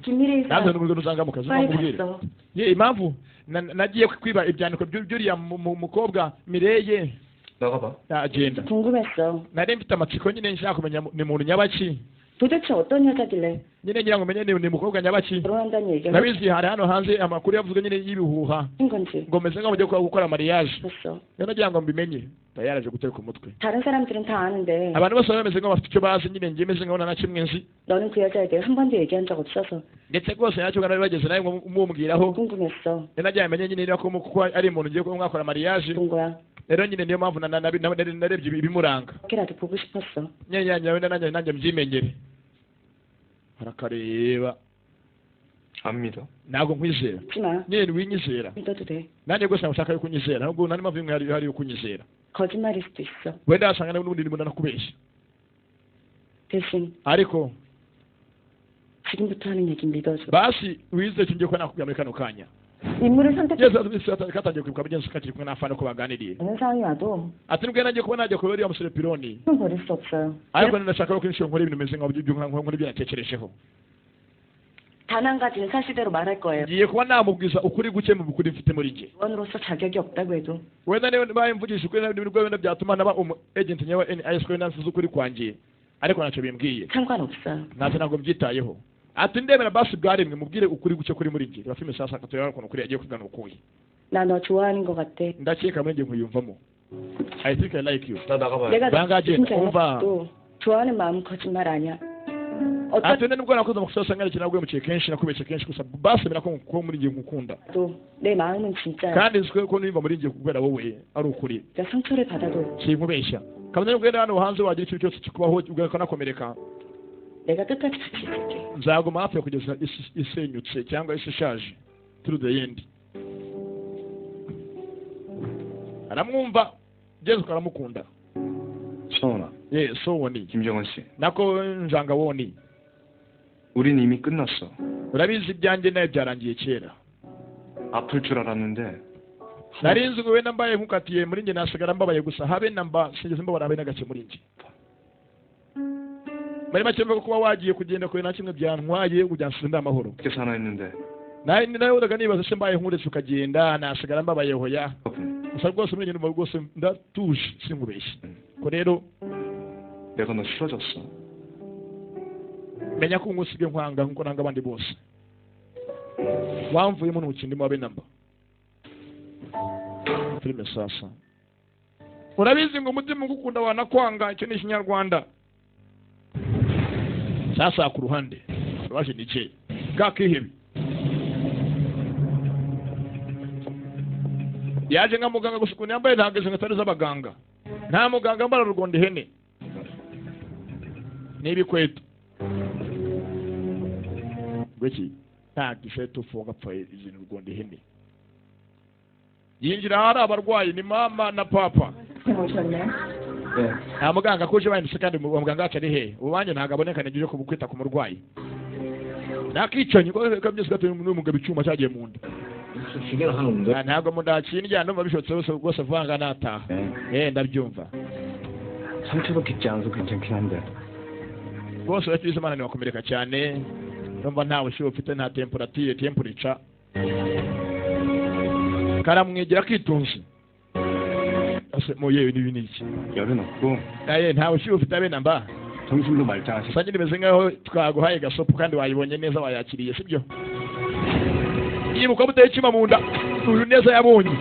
H: 김미래
A: Nanze
H: 이사
A: n'uburyo nuzanga mu kazi
H: 빨리
A: nkubwire.
H: 갔어.
A: Ye, impamvu nagiye kwiba ibyandiko by'uriya mukobwa Mireye.
E: 나가봐.
A: Agenda.
H: 궁금했어.
A: Nari mfite amatsiko nyine, nshaka kumenya ni muntu nyabaki.
H: 도대체 어떤 여자길래
A: Nyine ngira ngo menye ni mukobwa nyabaki.
H: 결혼한다는 얘기가
A: Ndabizi, hari hano hanze amakuru yavuzwe nyine y'ibihuha
H: 한 건지
A: ngo meze nkaho mugiye gukora mariage.
H: 싶었어.
A: Rero nagira ngo mbimenye. Tayari aje gutereka umutwe.
H: 다른 사람들은 다 아는데
A: Abantu bose baba bameze nkaho bafite icyo bazi nyine, njye meze nkaho nta na kimwe nzi.
H: 너는 그 여자에 대해 한 번도 얘기한 적 없어서
A: Ndetse rwose nacyo bari bageze nawe ngo mumubwiraho.
H: 궁금했어.
A: Rero nagira ngo menye nyine niba ko kuko ari umuntu ugiye kuba mwakora mariage.
H: 본 거야.
A: Rero nyine niyo mpamvu narebye ibimuranga.
H: 그렇게라도 보고 싶었어.
A: Nyine nanjye nanjye mbyimenyere. Arakareba.
E: 안 믿어.
A: Ntabwo nkwizera.
H: 믿지 마.
A: Nyine winyizera.
H: 믿어도 돼.
A: Nanjye rwose ntabwo nshaka yo kunyizera, ahubwo nta n'impamvu imwe hari yo kunyizera.
H: 거짓말일 수도 있어.
A: Wenda wasanga n'ubundi ndimo nanakubeshya.
H: 대신
A: Ariko
H: 지금부터 하는 얘긴 믿어줘.
A: Basi wizere icyo ngiye kuba nakubwira muri kano kanya.
H: 인물을 선택하는
A: Yesu katangiye kwibuka mugenzi kakiri kumwe n'afana ko baganiriye.
H: 상황이 와도
A: Ati nubwo nanjye kuba najya kureba uriya musore Pironi,
H: 은 버릴 수 없어요.
A: ariko ndashaka ko inshuro nkora ibintu bimeze nkaho ibyo nkora ibyo natekerejeho.
H: 단 한 가지는 사실대로 말할 거예요.
A: Ngiye kuba namubwiza ukuri guke mu bukuri mfite muri njye.
H: 원으로서 자격이 없다고 해도
A: Wenda niba mvugisha ukuri nibwo wenda byatuma naba umu agent nyawe NIS, ko nansize ukuri kwanjye, ariko ntacyo bimbwiye.
H: 상관없어요.
A: Ntacyo, ntabwo mbyitayeho. Ati ndemera basi bwarimwe mubwire ukuri guke kuri muri njye. Reba filime sasa, katureba ukuntu ukuri agiye kuvugana ukuye.
H: 나 너 좋아하는 것 같아.
A: Ndakeka muri njye nkuyumvamo. I think I like you.
E: 나 나가봐요.
H: 내가 너
A: Banga agenda
H: 진짜
A: umva.
H: 또 좋아하는 마음 거짓말 아니야.
A: Ati nubwo nakoze amakosa yose angana iki, nagwemukiye kenshi, nakubeshye kenshi, gusa basi mera ko muri njye nkukunda.
H: 어떠도 내 마음은 진짜야.
A: Kandi nzi ko nimba muri njye kubera wowe ari ukuri.
H: 내가 상처를 받아도
A: Sinkubeshya kabone nubwo wenda hano hanze wagira ikintu cyose kikubaho ukanakomereka,
H: 내가 끝까지 같이 있을게.
A: Nzaguma hafi yawe kugeza isi isenyutse cyangwa isi ishaje, through the end. Aramwumva Jesu aramukunda.
E: 서원아,
A: Ye Sowoni.
E: 김정은 씨.
A: Nako Njangawoni.
E: 우린 이미 끝났어.
A: Urabizi, ibyanjye nawe byarangiye kera.
E: 아플 줄 알았는데
A: Nari nzi ngo wenda mbaye nkukatiye muri njye nasigara mbabaye gusa, habe na mba sinigeze mbabara habe na gake muri njye. Muri make mvuga ko kuba wagiye kugenda kure nta kimwe byantwaye, byansize ndi amahoro.
E: 어떻게 사나 했는데
A: Nawe nawe nibaza se mbaye nkuretse ukagenda nasigara mbabaye? Hoya.
E: 아프네.
A: Gusa rwose muri njye numva rwose ndatuje, sinkubeshye ko rero
E: 내가 너 싫어졌어.
A: Menya ko ngusigaye nkwanga nkuko nanga abandi bose. Wamvuyemo ntukindimo habe namba. Filime sasa urabizi ngo umutima ugukunda wanakwanga, icyo ni ikinyarwanda. Sasa ku ruhande waje nice gakihebe yaje nka muganga gusa ukuntu yambaye ntabwo izo nkweto ari iz'abaganga, nta muganga ambara rugondo ihene n'ibikweto gweki nta gisheto ufunga apfa izi rugondo ihene. Yinjira hari abarwayi ni mama na papa. Nta muganga kuje bahindutse kandi muganga wacu ari hehe? Ubu ntabwo aboneka nigije kwita ku murwayi. Nakicanyi ko byose gato n'umugabo icyuma cyagiye mu nda. Ntabwo mu nda kindya ndumva bishotse bose rwose vanga nataha. Ndabyumva.
E: 상처도 깊지 않아서 괜찮긴 한데.
A: Rwose urakize Imana ntiwakomereka cyane. Ndumva nta bushyuhe ufite, nta temperature, temperature. Karamwegera kitunze. Ase moyewe nibi niki?
E: 열은 없고.
A: Aye nta bushyuhe ufite abe namba.
E: 정신도 말짱하시.
A: Sanjye nimeze nkaho twaguhaye gasopo kandi wayibonye neza wayakiriye sibyo? Yibuka muteye icyuma mu nda, uyu neza yabonye.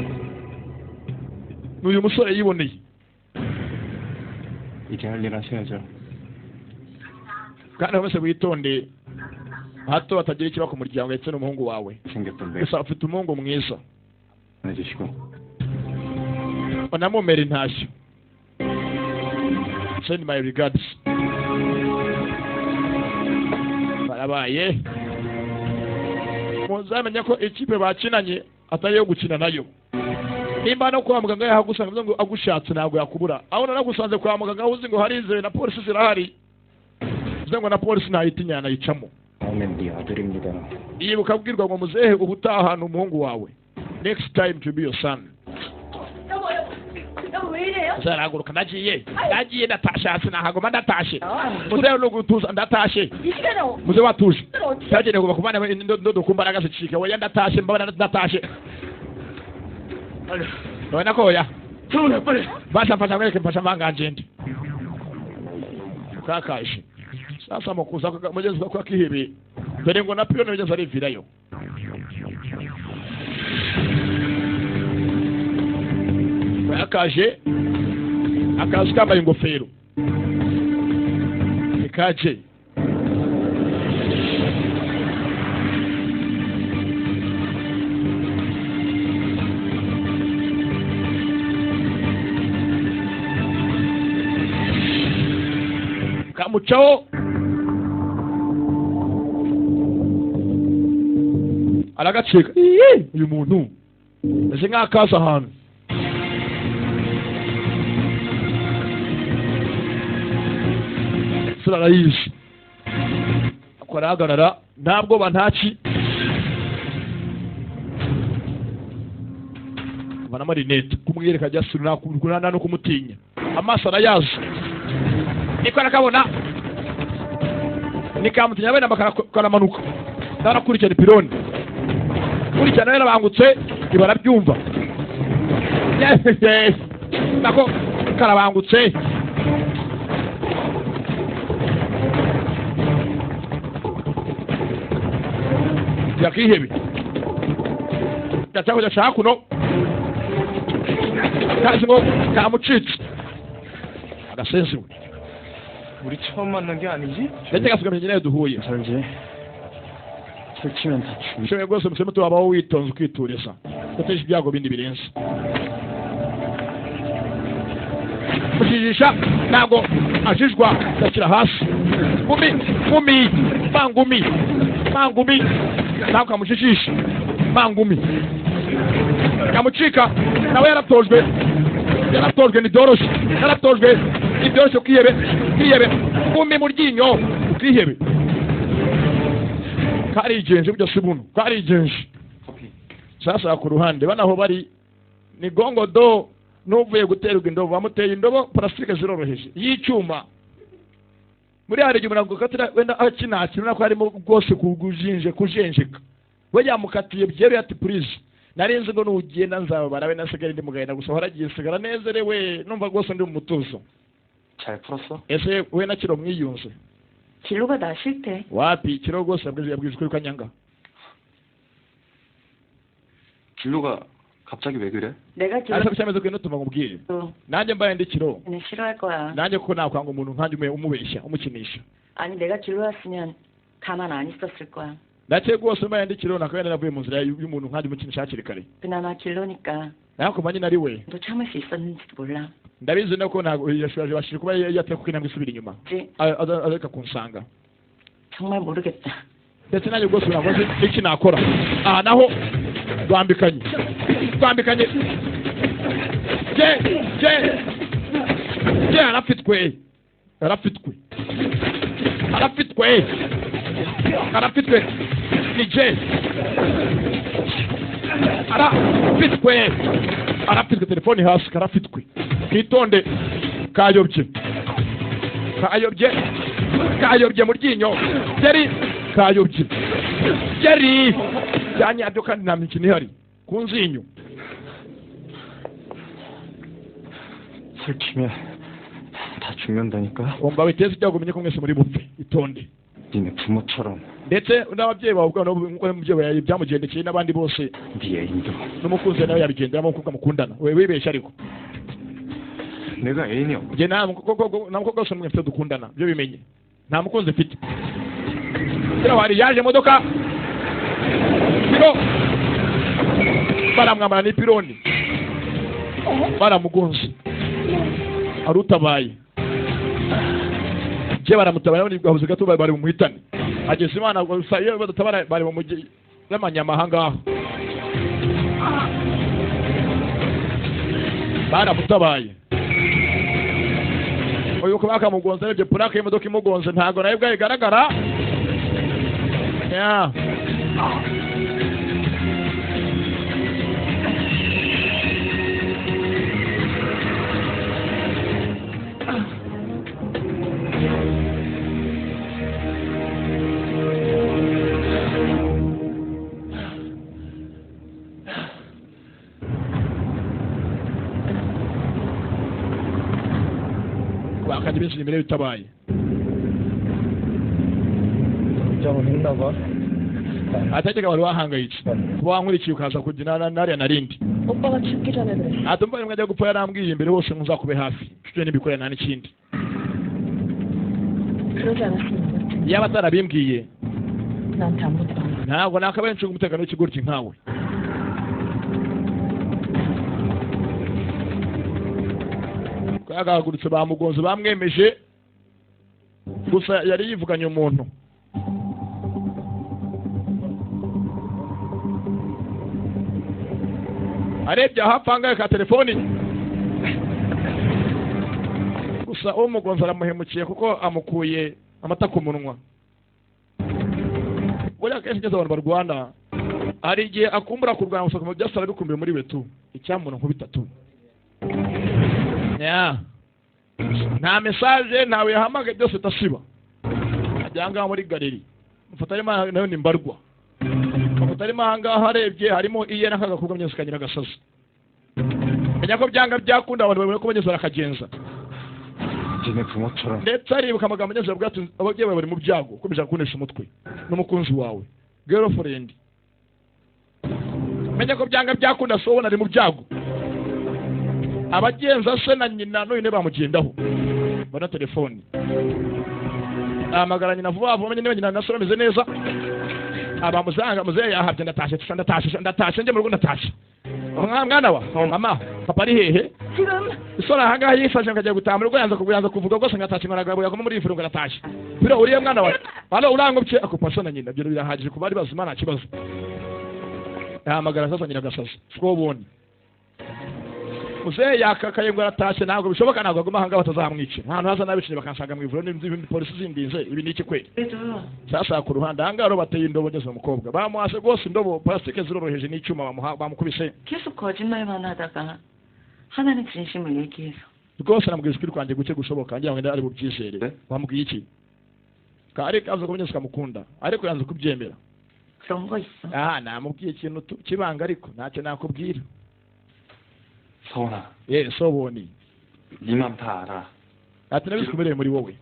A: N'uyu musore yiboneye.
E: 이제 할 일 하셔야죠.
A: Kandi bose witonde hato batagira ikiba ku muryango ndetse n'umuhungu wawe.
E: 생겼던데.
A: Gusa ufite umuhungu mwiza.
E: 해주시고.
A: Unamumera intashyo. Send my regards. Barabaye. Muzamenya ko ikipe bakinanye atari yo gukina nayo. Nimba no kwa muganga yahagusanga ngo agushatse ntabwo yakubura. Aho naragusanze kwa muganga uzi ngo harizewe na polisi zirahari. Uzi ngo na polisi ntayitinya nayicamo. Yibuka abwirwa ngo muzehe ubutaha ni umuhungu wawe. Next time to be your son. Zaraguruka nagiye. Nagiye ndatashatse nahagoma ndatashe. Muzehe no gutuza ndatashe. Muzehe watuje. Cyagenewe kuba kubana indodo ku mbaraga zicika. Oya ndatashe mbabana ndatashe. Ubona ko oya. Basha mfasha mwereke mfasha mvanganje ndi. Kakaje. Sasa mukuza mugezi kwa kihebe. Dore ngo na piyo mugezi arivirayo. Akaje akazi kambaye ingofero ikaje kamucaho aragacika. Uyu muntu ese nk'akaza ahantu arayishe akora ntabwo bantaci bana marinette kumwereka ajya sura no kumutinya amaso arayazi niko arakabona nikamutinya bene bakaramanuka narakurikirana ipironi kurikirana bene bangutse ibarabyumva yes nako karabangutse yakihebe ndacyakujya shakuno kazi ngo kamucitse agasensi we
E: 우리 처음 만난 게 아니지?
A: ndetse gasugamye nayo duhuye
E: 살지 설치면 다 죽.
A: Shobora rwose museme tubaho witonze ukituriza udateje ibyago bindi birenze kujijisha ntabwo ajijwa gashyira hasi ngumi ngumi mangumi mangumi ntabwo kamujijisha mangumi kamucika nawe yaratojwe yaratojwe ntibyoroshye yaratojwe ntibyoroshye ukihebe ukihebe ngumi mu ryinyo ukihebe karigenje burya si buno karigenje sasa ku ruhande banaho bari ni gongo do nuvuye guterwa indobo bamuteye indobo plastique ziroroheje y'icyuma muri hari igihe umuntu agukatira wenda akinakira ko harimo rwose kugujinje kujenjeka we yamukatiye byeruye ati please narinzi ngo nugenda nzababara we nasigara ndi mugahenda gusa waragiye sigara nezerewe numva rwose ndi mu mutuzo.
E: 잘 풀었어?
A: Ese we na kiro mwiyunze?
H: 진로가 나 싫대.
A: Wapi kiro rwose yabwize kuri kanyanga.
E: 진로가 갑자기 왜 그래?
F: 내가
A: Ariko cyameze ko ntutuma ngubwire.
F: 길로
A: Nanjye mbaye ndi kiro.
F: 는 싫어할 거야.
A: Nanjye kuko nakwanga umuntu nkanjye umubeshya umukinisha.
F: 아니 내가 길로였으면 가만 안 있었을 거야.
A: Ndakeka rwose mbaye ndi kiro nakaba naravuye mu nzira y'umuntu nkanjye umukinisha hakiri kare.
F: 그나마 길로니까
A: Naho kuva nyine ari we.
F: 너 참을 수 있었는지도 몰라.
A: Ndabizi nako ntabwo yashobora kuba yateye kuko intambwe isubira inyuma.
F: 지
A: Areka kunsanga.
F: 정말 모르겠다.
A: Ndetse nanjye rwose ntabwo nzi iki nakora. Aha naho rwambikanye rwambikanye je je je arafitwe arafitwe arafitwe arafitwe ni je arafitwe arafitwe telefoni hasi karafitwe kitonde kayobye kayobye kayobye mu ryinyo jeri kayobye jeri byanyabyo kandi nta mikino ihari ku nzinyo.
E: 설치면 다 죽는다니까.
A: Umva biteze ibyago umenye ko mwese muri bupfe itonde.
E: 니네 부모처럼
A: Ndetse n'ababyeyi bawe ubwabo nkuko n'umubyeyi byamugendekeye n'abandi bose.
E: 네 애인도
A: N'umukunzi nawe yabigenderamo kuko mukundana we wibeshya ariko.
E: 내가 애인이 없.
A: Njye nta mukobwa wese n'umwe mfite dukundana byo bimenye nta mukunzi mfite. Hari yaje imodoka Piro baramwamara n'ipironi baramugonze arutabaye je baramutabara babuze gato bari bumuhitane ageze Imana gusa iyo badatabara bari bumugi n'amanyamahanga aho baramutabaye. Uyu ko bakamugonze arebye plaque y'imodoka imugonze ntago nayo bwayo igaragara. Ya bakajya benshi imbere bitabaye.
G: 걱정을 했나 봐.
A: Atajyaga wari wahangayitse kuba wankurikiye ukaza kugira nariya narindi.
H: 오빠가 죽기 전에 그랬어.
A: Ati umva rimwe ajya gupfa yarambwiye imbere hose muzakube hafi nshuti n'ibikorera nta n'ikindi.
H: 그러지 않았으면
A: Yaba atarabimbwiye
H: 나한테 아무것도 안 해.
A: ntabwo nakabaye ncunga umutekano w'ikigoryi nkawe. Twagahagurutse bamugonze bamwemeje gusa yari yivuganye umuntu. Arebye ahapfa ka telefoni gusa uwo mugonzi aramuhemukiye kuko amukuye amata ku munwa. Buriya kenshi ngeze abantu barwana hari igihe akumbura kurwana gusa kumva byose arabikumbuye muri we tu icyamuntu nk'ubitatu. Nta message ntawe yahamagaye byose utasiba ajya ahangaha muri galeri mufata arimo nayo ni mbarwa mufata arimo ahangaha arebye harimo iye n'akagakobwa myose kanyira agasozi menya ko byanga byakunda abantu babona ko bageze barakagenza.
E: 니네 부모처럼
A: Ndetse aribuka amagambo ageze avuga ati ababyeyi bawe bari mu byago ukomeje kunesha umutwe n'umukunzi wawe girlfriend menya ko byanga byakunda so ubona ari mu byago abagenza se na nyina n'uyu bamugendaho bana telefoni ahamagara nyina vuba vuba niba nyina na so bameze neza abamuzanga muzehe yahabye ndatashe ndatashe ndatashe njye mu rugo ndatashe mwana wa mama papa ari hehe isora ahangaha yifashe nkajya gutaha mu rugo yanza kuguyanza kuvuga rwose ngatashye nkaragabo yaguma muri ifu ngatashye biro uriye mwana wa hano urangobye akupasa na nyina ibyo birahagije kuba ari bazima nta kibazo yahamagara sasa nyina gasaza siko ubonye muzehe yakakaye ngo aratashe ntabwo bishoboka ntabwo aguma ahangaha batazamwica ahantu haza n'abicanyi bakansanga mu ivuriro n'izindi polisi zindinze ibi ni iki kweli. Sasa ku ruhande ahangaha rero bateye indobo ngeze umukobwa bamuhase rwose indobo plastique ziroroheje n'icyuma bamukubise.
F: 계속 거짓말만 하다가 하나는 진심을 얘기해서
A: rwose namubwiye ukuri kwanjye guke gushoboka ngira ngo ari bubyizere. Bamubwiye iki kari kaza kumenyesha kamukunda ariko yanze kubyemera.
F: 그런 거 있어.
A: Ah namubwiye ikintu kibanga ariko ntacyo nakubwira.
E: 서원아.
A: 예, 서원이.
E: 네 맘 다 알아.
A: ati nabikumereye muri wowe.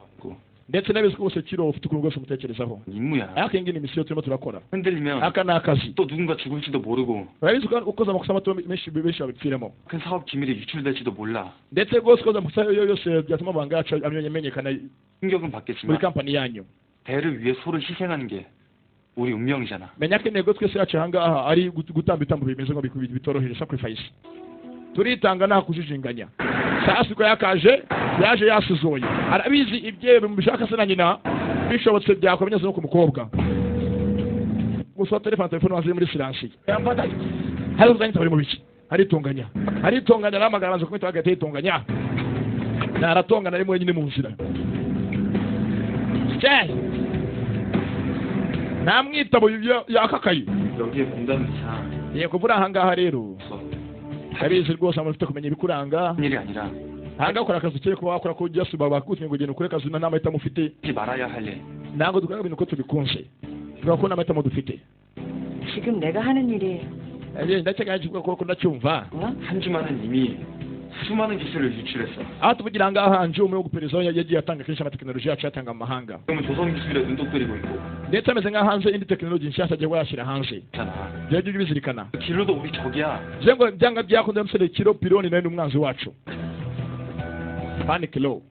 A: Ndetse n'abizi ko bose kiro ufite ukuntu rwose umutekerezaho.
E: 임무야.
A: Ariko iyi ngiyi ni misiyo turimo turakora.
E: 흔들리면
A: Aka ni akazi.
E: 또 누군가 죽을지도 모르고
A: Urabizi ko ukoze amakosa mato menshi benshi babipfiramo.
E: 큰 사업 기밀이 유출될지도 몰라.
A: Ndetse rwose ukoze amakosa yo yose byatuma amabanga yacu amenyekana
E: 충격은
A: muri
E: 받겠지만
A: kampani yanyu.
E: 대를 위해 소를 희생하는 게 우리 운명이잖아.
A: Menya ko intego twese yacu ahangaha ari gutamba ibitambo bimeze nko bitoroheje, sacrifice. Turitanga nta kujijinganya. Sasa uko yakaje yaje yasuzoye, arabizi ibye bishaka se na nyina bishobotse byakomeza no ku mukobwa gusa. Telefone waziye muri silence, hari uzanye bari mu biki. Aritonganya, aritonganya, arahamagara, amaze kumwita hagati yitonganya, aratongana ari wenyine mu nzira. Cye ntamwitabo yakakaye.
E: 여기에 공감이 차
A: Yego, kuva uri ahangaha rero ndabizi rwose abantu ufite kumenya ibikuranga.
E: 일이 아니라
A: Ahangaha ukora akazi ukeye kuba wakora ko ujya suba bakutse ngo ugende ukore akazi nta mahitamo ufite.
E: 하지 말아야 할 일.
A: Ntabwo dukora ibintu uko tubikunze, tuvuga ko nta mahitamo dufite.
H: 지금 내가 하는 일이
A: Ndakeka kivuga ko ndacyumva.
H: 뭐야?
E: 한 주만은 이미 수많은 기술을 유출했어.
A: Aho tuvugira ahangaha nje umwe wo guperereza yagiye atanga kenshi amatekinoloji yacu yatanga mu mahanga.
E: 지금은 조선 기술에 눈독 들이고 있고
A: Ndetse ameze nk'aho hanze indi tekinoloji nshyashya agiye yashyira hanze.
E: 있잖아.
A: Byajya ujye ubizirikana.
E: 길로도 우리 적이야.
A: Bivuze ngo byanga byakunda musore kiro pironi nawe ni umwanzi wacu pani kilo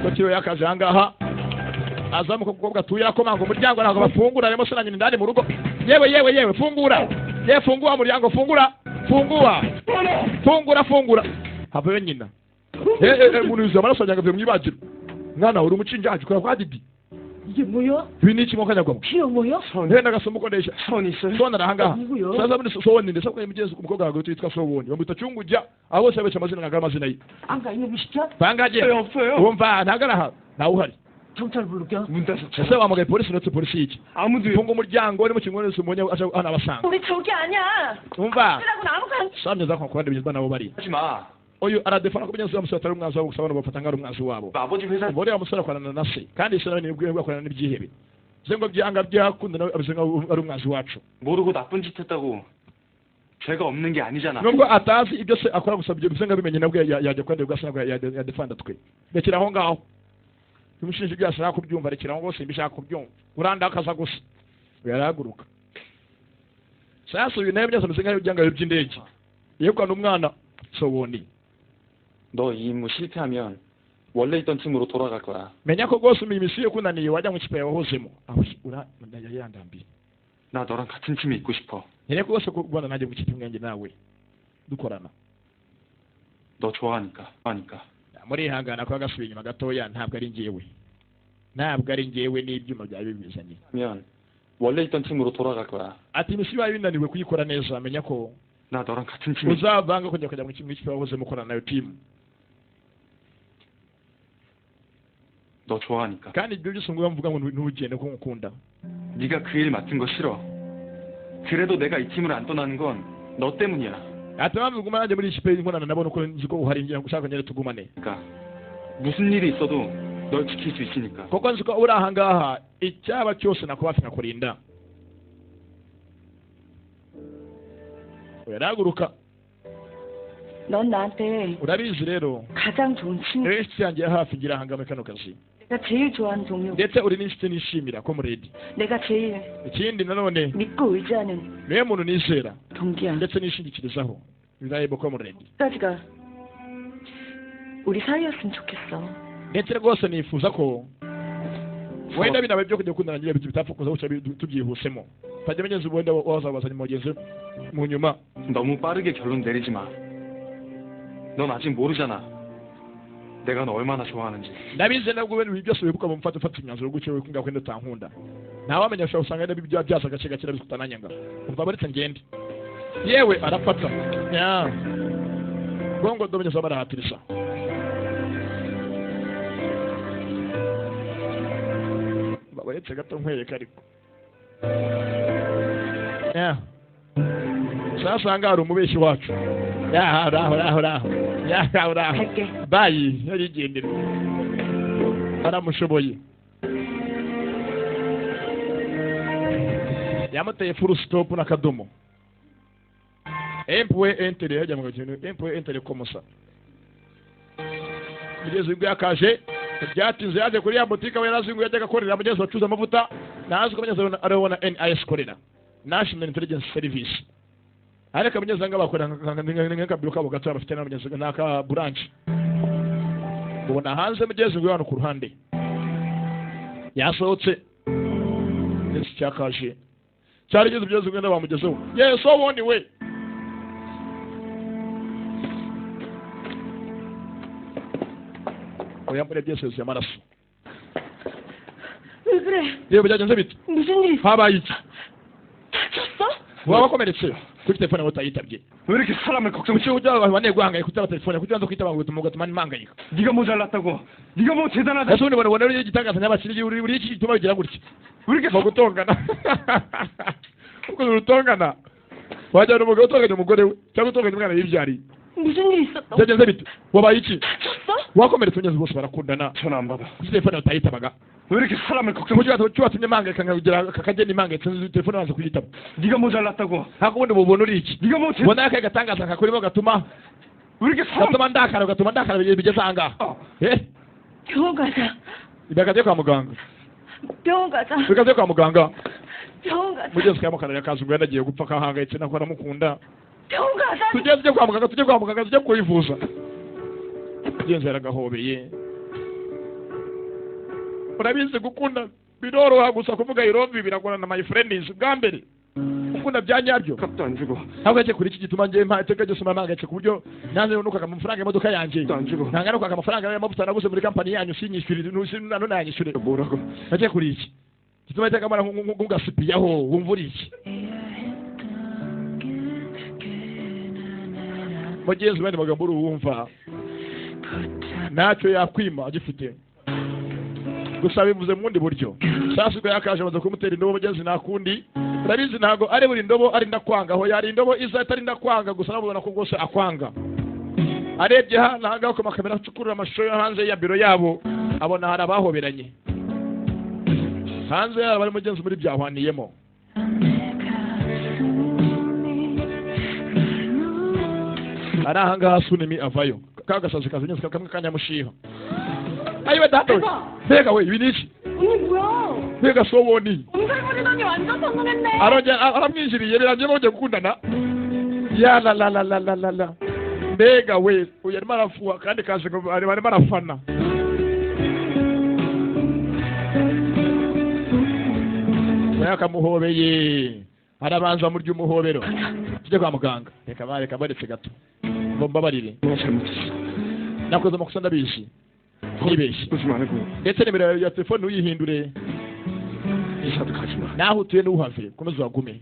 A: ko kiro yakaje ahangaha azamuka ku mukobwa atuye akomanga umuryango, ntabwo bafungura. Harimo se na nyina indani mu rugo. Yewe, yewe, yewe, fungura! Yewe, fungura umuryango, fungura, fungura, fungura, fungura! Havayo nyina. Eh eh, umuntu yuzuye amaraso ajya avuye mu ibagiro. Mwana uri umucinjaji ukora kwa Didi.
F: 이게 뭐야?
A: Ibi ni iki mwakanyagwamo?
F: 피어 뭐야?
A: Ntenda agasoma uko ndeshya.
E: 소원 있어요?
A: Soni arahangaha.
F: 누구요?
A: Sasa muri Soni ndetse ko mugenzi umukobwa wawe witwa Sowoni bamwita Cyungujya, aho bose babesha amazina ntabwo ari amazina ye.
F: 안가 이놈의 시켜?
A: Bangaje
E: 없어요.
A: wumva ntabwo ari aha, ntawe uhari.
F: 경찰 부를게요.
E: 문 닫았어.
A: Ese wahamagaye polisi? Uretse polisi y'iki?
E: 아무도
A: Funga umuryango urimo kimwe wese umunye aje hano abasanga.
F: 우리 저기 아니야.
A: Umva
F: 쓰라고는 아무 관.
A: samye zakwa ku bandi bigezwa nabo bari.
E: 하지 마.
A: Uyu aradefana ko mugenzi wa musore atari umwanzi wabo, gusa abantu bafata nk'ari umwanzi wabo.
E: 아버지 회사
A: Umugore wa musore akorana na se kandi se nawe nibwo akorana n'ibyihebe, bivuze ngo byanga byakunda nawe ameze nk'aho ari umwanzi wacu.
E: 모르고 나쁜 짓 했다고 죄가 없는 게 아니잖아.
A: Nubwo atazi ibyo se akora, gusa ibyo bivuze ngo abimenye nabwo yajya kwandika ubwo ntabwo yadefanda twe. Rekera aho ngaho, umushinja ibyo ashaka kubyumva, rekera aho ngo simbishaka kubyumva, urandakaza gusa. Yarahaguruka. Sasa uyu nawe byose ameze nk'aho byanga by'indege yegukana umwana Sowoni.
E: 너 이 임무 실패하면 원래 있던 팀으로 돌아갈 거야.
A: Menya ko rwose iyi misiyo ikunaniye wajya mu ikipe yawahozemo aho ura yandambiye.
E: 나 너랑 같은 팀에 있고 싶어.
A: Nkeneye ko rwose kubana nanjye mu ikipe imwe nawe dukorana.
E: 너 좋아하니까. 하니까.
A: Murihangana kuba gasubiye inyuma gatoya, ntabwo ari njyewe, ntabwo ari njyewe n'ibyuma byari bibizanye.
E: 면 원래 있던 팀으로 돌아갈 거야.
A: Ati imisiyo ibaye binaniwe kuyikora neza, menya ko
E: 나 너랑 같은 팀에
A: uzavanga kongera kujya mu ikipe wahozemo ukorana nayo timu.
E: 너 좋아하니까.
A: Kandi ibyo byose ngo mvuga ngo ntugende ko ngukunda.
E: 네가 그 일 맡은 거 싫어. 그래도 내가 이 팀을 안 떠나는 건 너 때문이야.
A: Ati mpamvu uguma nanjye muri iyi kipe nkorana nabo nuko nzi ko uhari, ngira ngo ushaka ngende tugumane.
E: 그러니까 무슨 일이 있어도 널 지킬 수 있으니까.
A: Kuko nzi ko uri aha ngaha icyaba cyose nakuba hafi nkakurinda. Yarahaguruka.
H: 넌 나한테
A: Urabizi rero
H: 가장 좋은 친구.
A: rero inshuti yanjye ya hafi ngira aha ngaha muri kano kazi.
H: 내가 제일 좋아하는 동료.
A: Ndetse uri n'inshuti nishimira comrade.
H: 내가 제일
A: Ikindi nanone
H: 믿고 의지하는
A: niwe muntu nizera
H: 동기야.
A: ndetse nishingikirizaho, reliable comrade.
H: 까지가 우리 사이였으면 좋겠어.
A: Ndetse rwose nifuza ko wenda binabaye byo kujya gukundana ngira bitapfa kuza gutya tubyihusemo utajya mugenzi wenda wazabazanye mugenzi mu nyuma.
E: 너무 빠르게 결론 내리지 마. 넌 아직 모르잖아. 내가 너 얼마나 좋아하는지.
A: Ndabizi nabwo wenda ibi byose wibuka mu mfata ufata imyanzuro gutyo wikunga kwenda utankunda, ntawamenya, ushobora usanga wenda bya byaza agace gake ndabizi kutananyanga. Umva baretse ngende yewe arafata ya gongo domenye barahatirisa baretse gato nkwereka ariko ya sasa aha ngaha hari umubeshyi wacu ya raho raho raho ya raho raho.
H: 갈게.
A: Bayi yarigendera aramushoboye yamuteye full stop n'akadomo empuwe entere yajya mu kintu empuwe entere komusa kugeza ubwo yakaje Byatinze yaje kuri ya boutique we yarazinguye yajyaga akorera mugenzi bacuza amavuta nazi ko mugenzi arabona NIS korera National Intelligence Service ariko mugenzi anga bakora nk'akabiro kabo gato bafite na mugenzi n'aka branch ubona hanze mugenzi ngo hano ku ruhande yasohotse ndetse cyakaje cyarigeze mugenzi ngo bamugezeho yes oboni we oya muri byose yuzuye amaraso
H: 왜 그래?
A: yewe byagenze bite
H: 무슨 일 있어?
A: habaye iki
H: 다쳤어?
A: waba wakomeretse kuri telefone utayitabye
E: 왜 이렇게 사람을 걱정?
A: kuki ujya abantu bane guhangayika kutaba telefone kuki ubanza kwitaba ngo ugatuma mpangayika
E: 네가 뭐 잘났다고? 네가 뭐 대단하다?
A: ese ubundi ubona uri igitangaza nyabakiri uri iki gituma bigira gutya
E: 왜 이렇게
A: mu gutongana uko urutongana wajyana umugabo utonganya umugore we cyangwa utonganya umwana yibyariye
H: 무슨 일 있었다고?
A: byagenze bite wabaye iki
H: 다쳤어?
A: wakomeretse mugenzi bose barakundana
E: 전화 안 받아.
A: kuri telefone utayitabaga
E: 왜 이렇게 사람을 걱정?
A: kuki watumye mpangayika nkagira akageni mpangayitse telefone banza kuyitaba
E: 네가 뭐 잘났다고?
A: ntabwo ubundi bubona uri iki
E: 네가 뭐 대...
A: ubona akahe gatangaza kakurimo gatuma
E: 왜 이렇게 사람?
A: gatuma ndakara gatuma ndakara bigeze ahangaha eh
H: 병원 가자.
A: bikajya kwa muganga
H: 병원 가자.
A: bikajya kwa muganga
H: 병원 가자.
A: mugenzi kamukarira akaza ubwo yanagiye gupfa kahangayitse nako aramukunda
H: 병원 가자.
A: tujye tujye kwa muganga tujye kwa muganga tujye kwivuza mugenzi yaragahobeye urabizi gukunda biroroha gusa kuvuga irombi biragorana my friends bwa mbere gukunda bya nyabyo
E: 값도 안 주고
A: ntabwo yagiye kuri iki gituma njye iteka ryose mpangayitse ku buryo nanze nukaga amafaranga y'imodoka yanjye
E: 값도 안 주고
A: ntanga nukaga amafaranga y'amavuta naguze muri kampani yanyu sinyishyurire ntunanyishyure
E: 뭐라고?
A: nagiye kuri iki gituma iteka mbona nk'ugasipiyaho wumva uri iki mugenzi wenda magambo uruwumva ntacyo yakwima agifite gusa bivuze mu bundi buryo sasa ubwo yakaje amaze kumutera indobo mugenzi nta kundi urabizi ntabwo ari buri ndobo ari ndakwanga aho yari indobo iza atari ndakwanga gusa nabona ko rwose akwanga arebye hano ahangaha ku makamera acukurura amashusho yo hanze ya biro yabo abona hari abahoberanye hanze yabo bari mugenzi muri byahwaniyemo ari ahangaha Sunimi avayo ka gasazi kazi kamwe kanyamushiha ayiwe data we mbega we ibi ni iki
H: 언니 뭐야?
A: mbega soboni
H: 엄살 부리더니 완전 성공했네.
A: arongera aramwinjiriye birangiye bongeye gukundana ya la la la la la la la mbega we uyu arimo arafuha kandi kazi ngo arimo arafana yakamuhobeye arabanza murya umuhobero tujye kwa muganga reka bareka baretse gato ngo mbabarire
E: 내가 잘못했어.
A: nakoze amakosa ndabizi ntibeshye
E: 그러지 말고
A: ndetse nimero ya telefone uyihindure
E: 이사도 가지 마.
A: naho utuye ntuhave komeza uhagume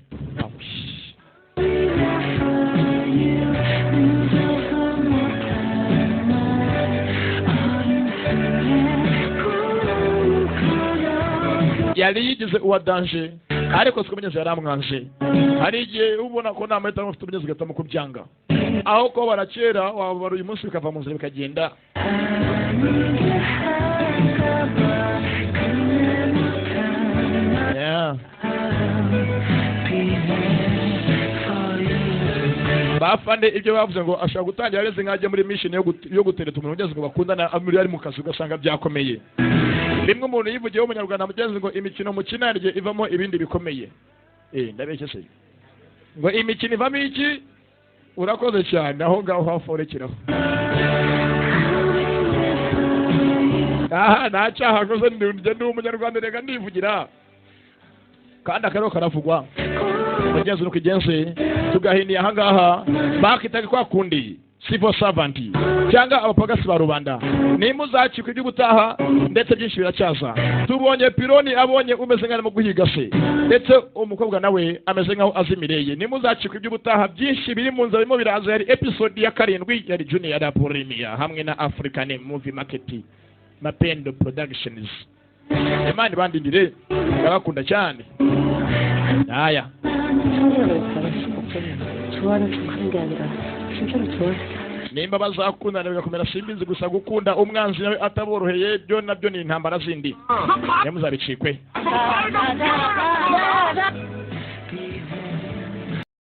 A: yari yigize uwa danje ariko siko mugenzi yaramwanje hari igihe ubona ko nta mahitamo ufite umugenzi ugahitamo kubyanga aho kubabara kera wababara uyu munsi bikava mu nzira bikagenda Yeah. Bafande ibyo bavuze ngo ashobora gutangira areze nk'ajya muri mission yo gutereta umuntu ugeze ngo bakundana muri ari mu kazi ugasanga byakomeye rimwe umuntu yivugiyeho umunyarwanda mugenzi ngo imikino mukina rye ivamo ibindi bikomeye ndabeshye se ngo imikino ivamo iki urakoze cyane aho ngaho haforekeraho aha nta cyaha nkoze ndi umunyarwanda reka ndivugira kandi akariho karavugwa mugenzi nuko igenze tugahiniye ahangaha bakitaga kwa kundi civil servant cyangwa abapagasi ba rubanda nimuzacikwa iby'ubutaha ndetse byinshi biracyaza tubonye pironi abonye umeze nk'aho arimo guhiga se ndetse umukobwa nawe ameze nk'aho azimireye nimuzacikwa iby'ubutaha byinshi biri mu nzira birimo biraza yari episode ya 7 yari Junior Premier hamwe na African Movie Market Mapendo Productions Imana ibandindire ndabakunda cyane aya
H: 상대가 변할 수가 없잖아요. 좋아하는 척하는 게 아니라 진짜로 좋아했어요.
A: nimba bazakundana bigakomera simbizi gusa gukunda umwanzi nawe ataboroheye byo nabyo ni intambara zindi nyamuzabicikwe.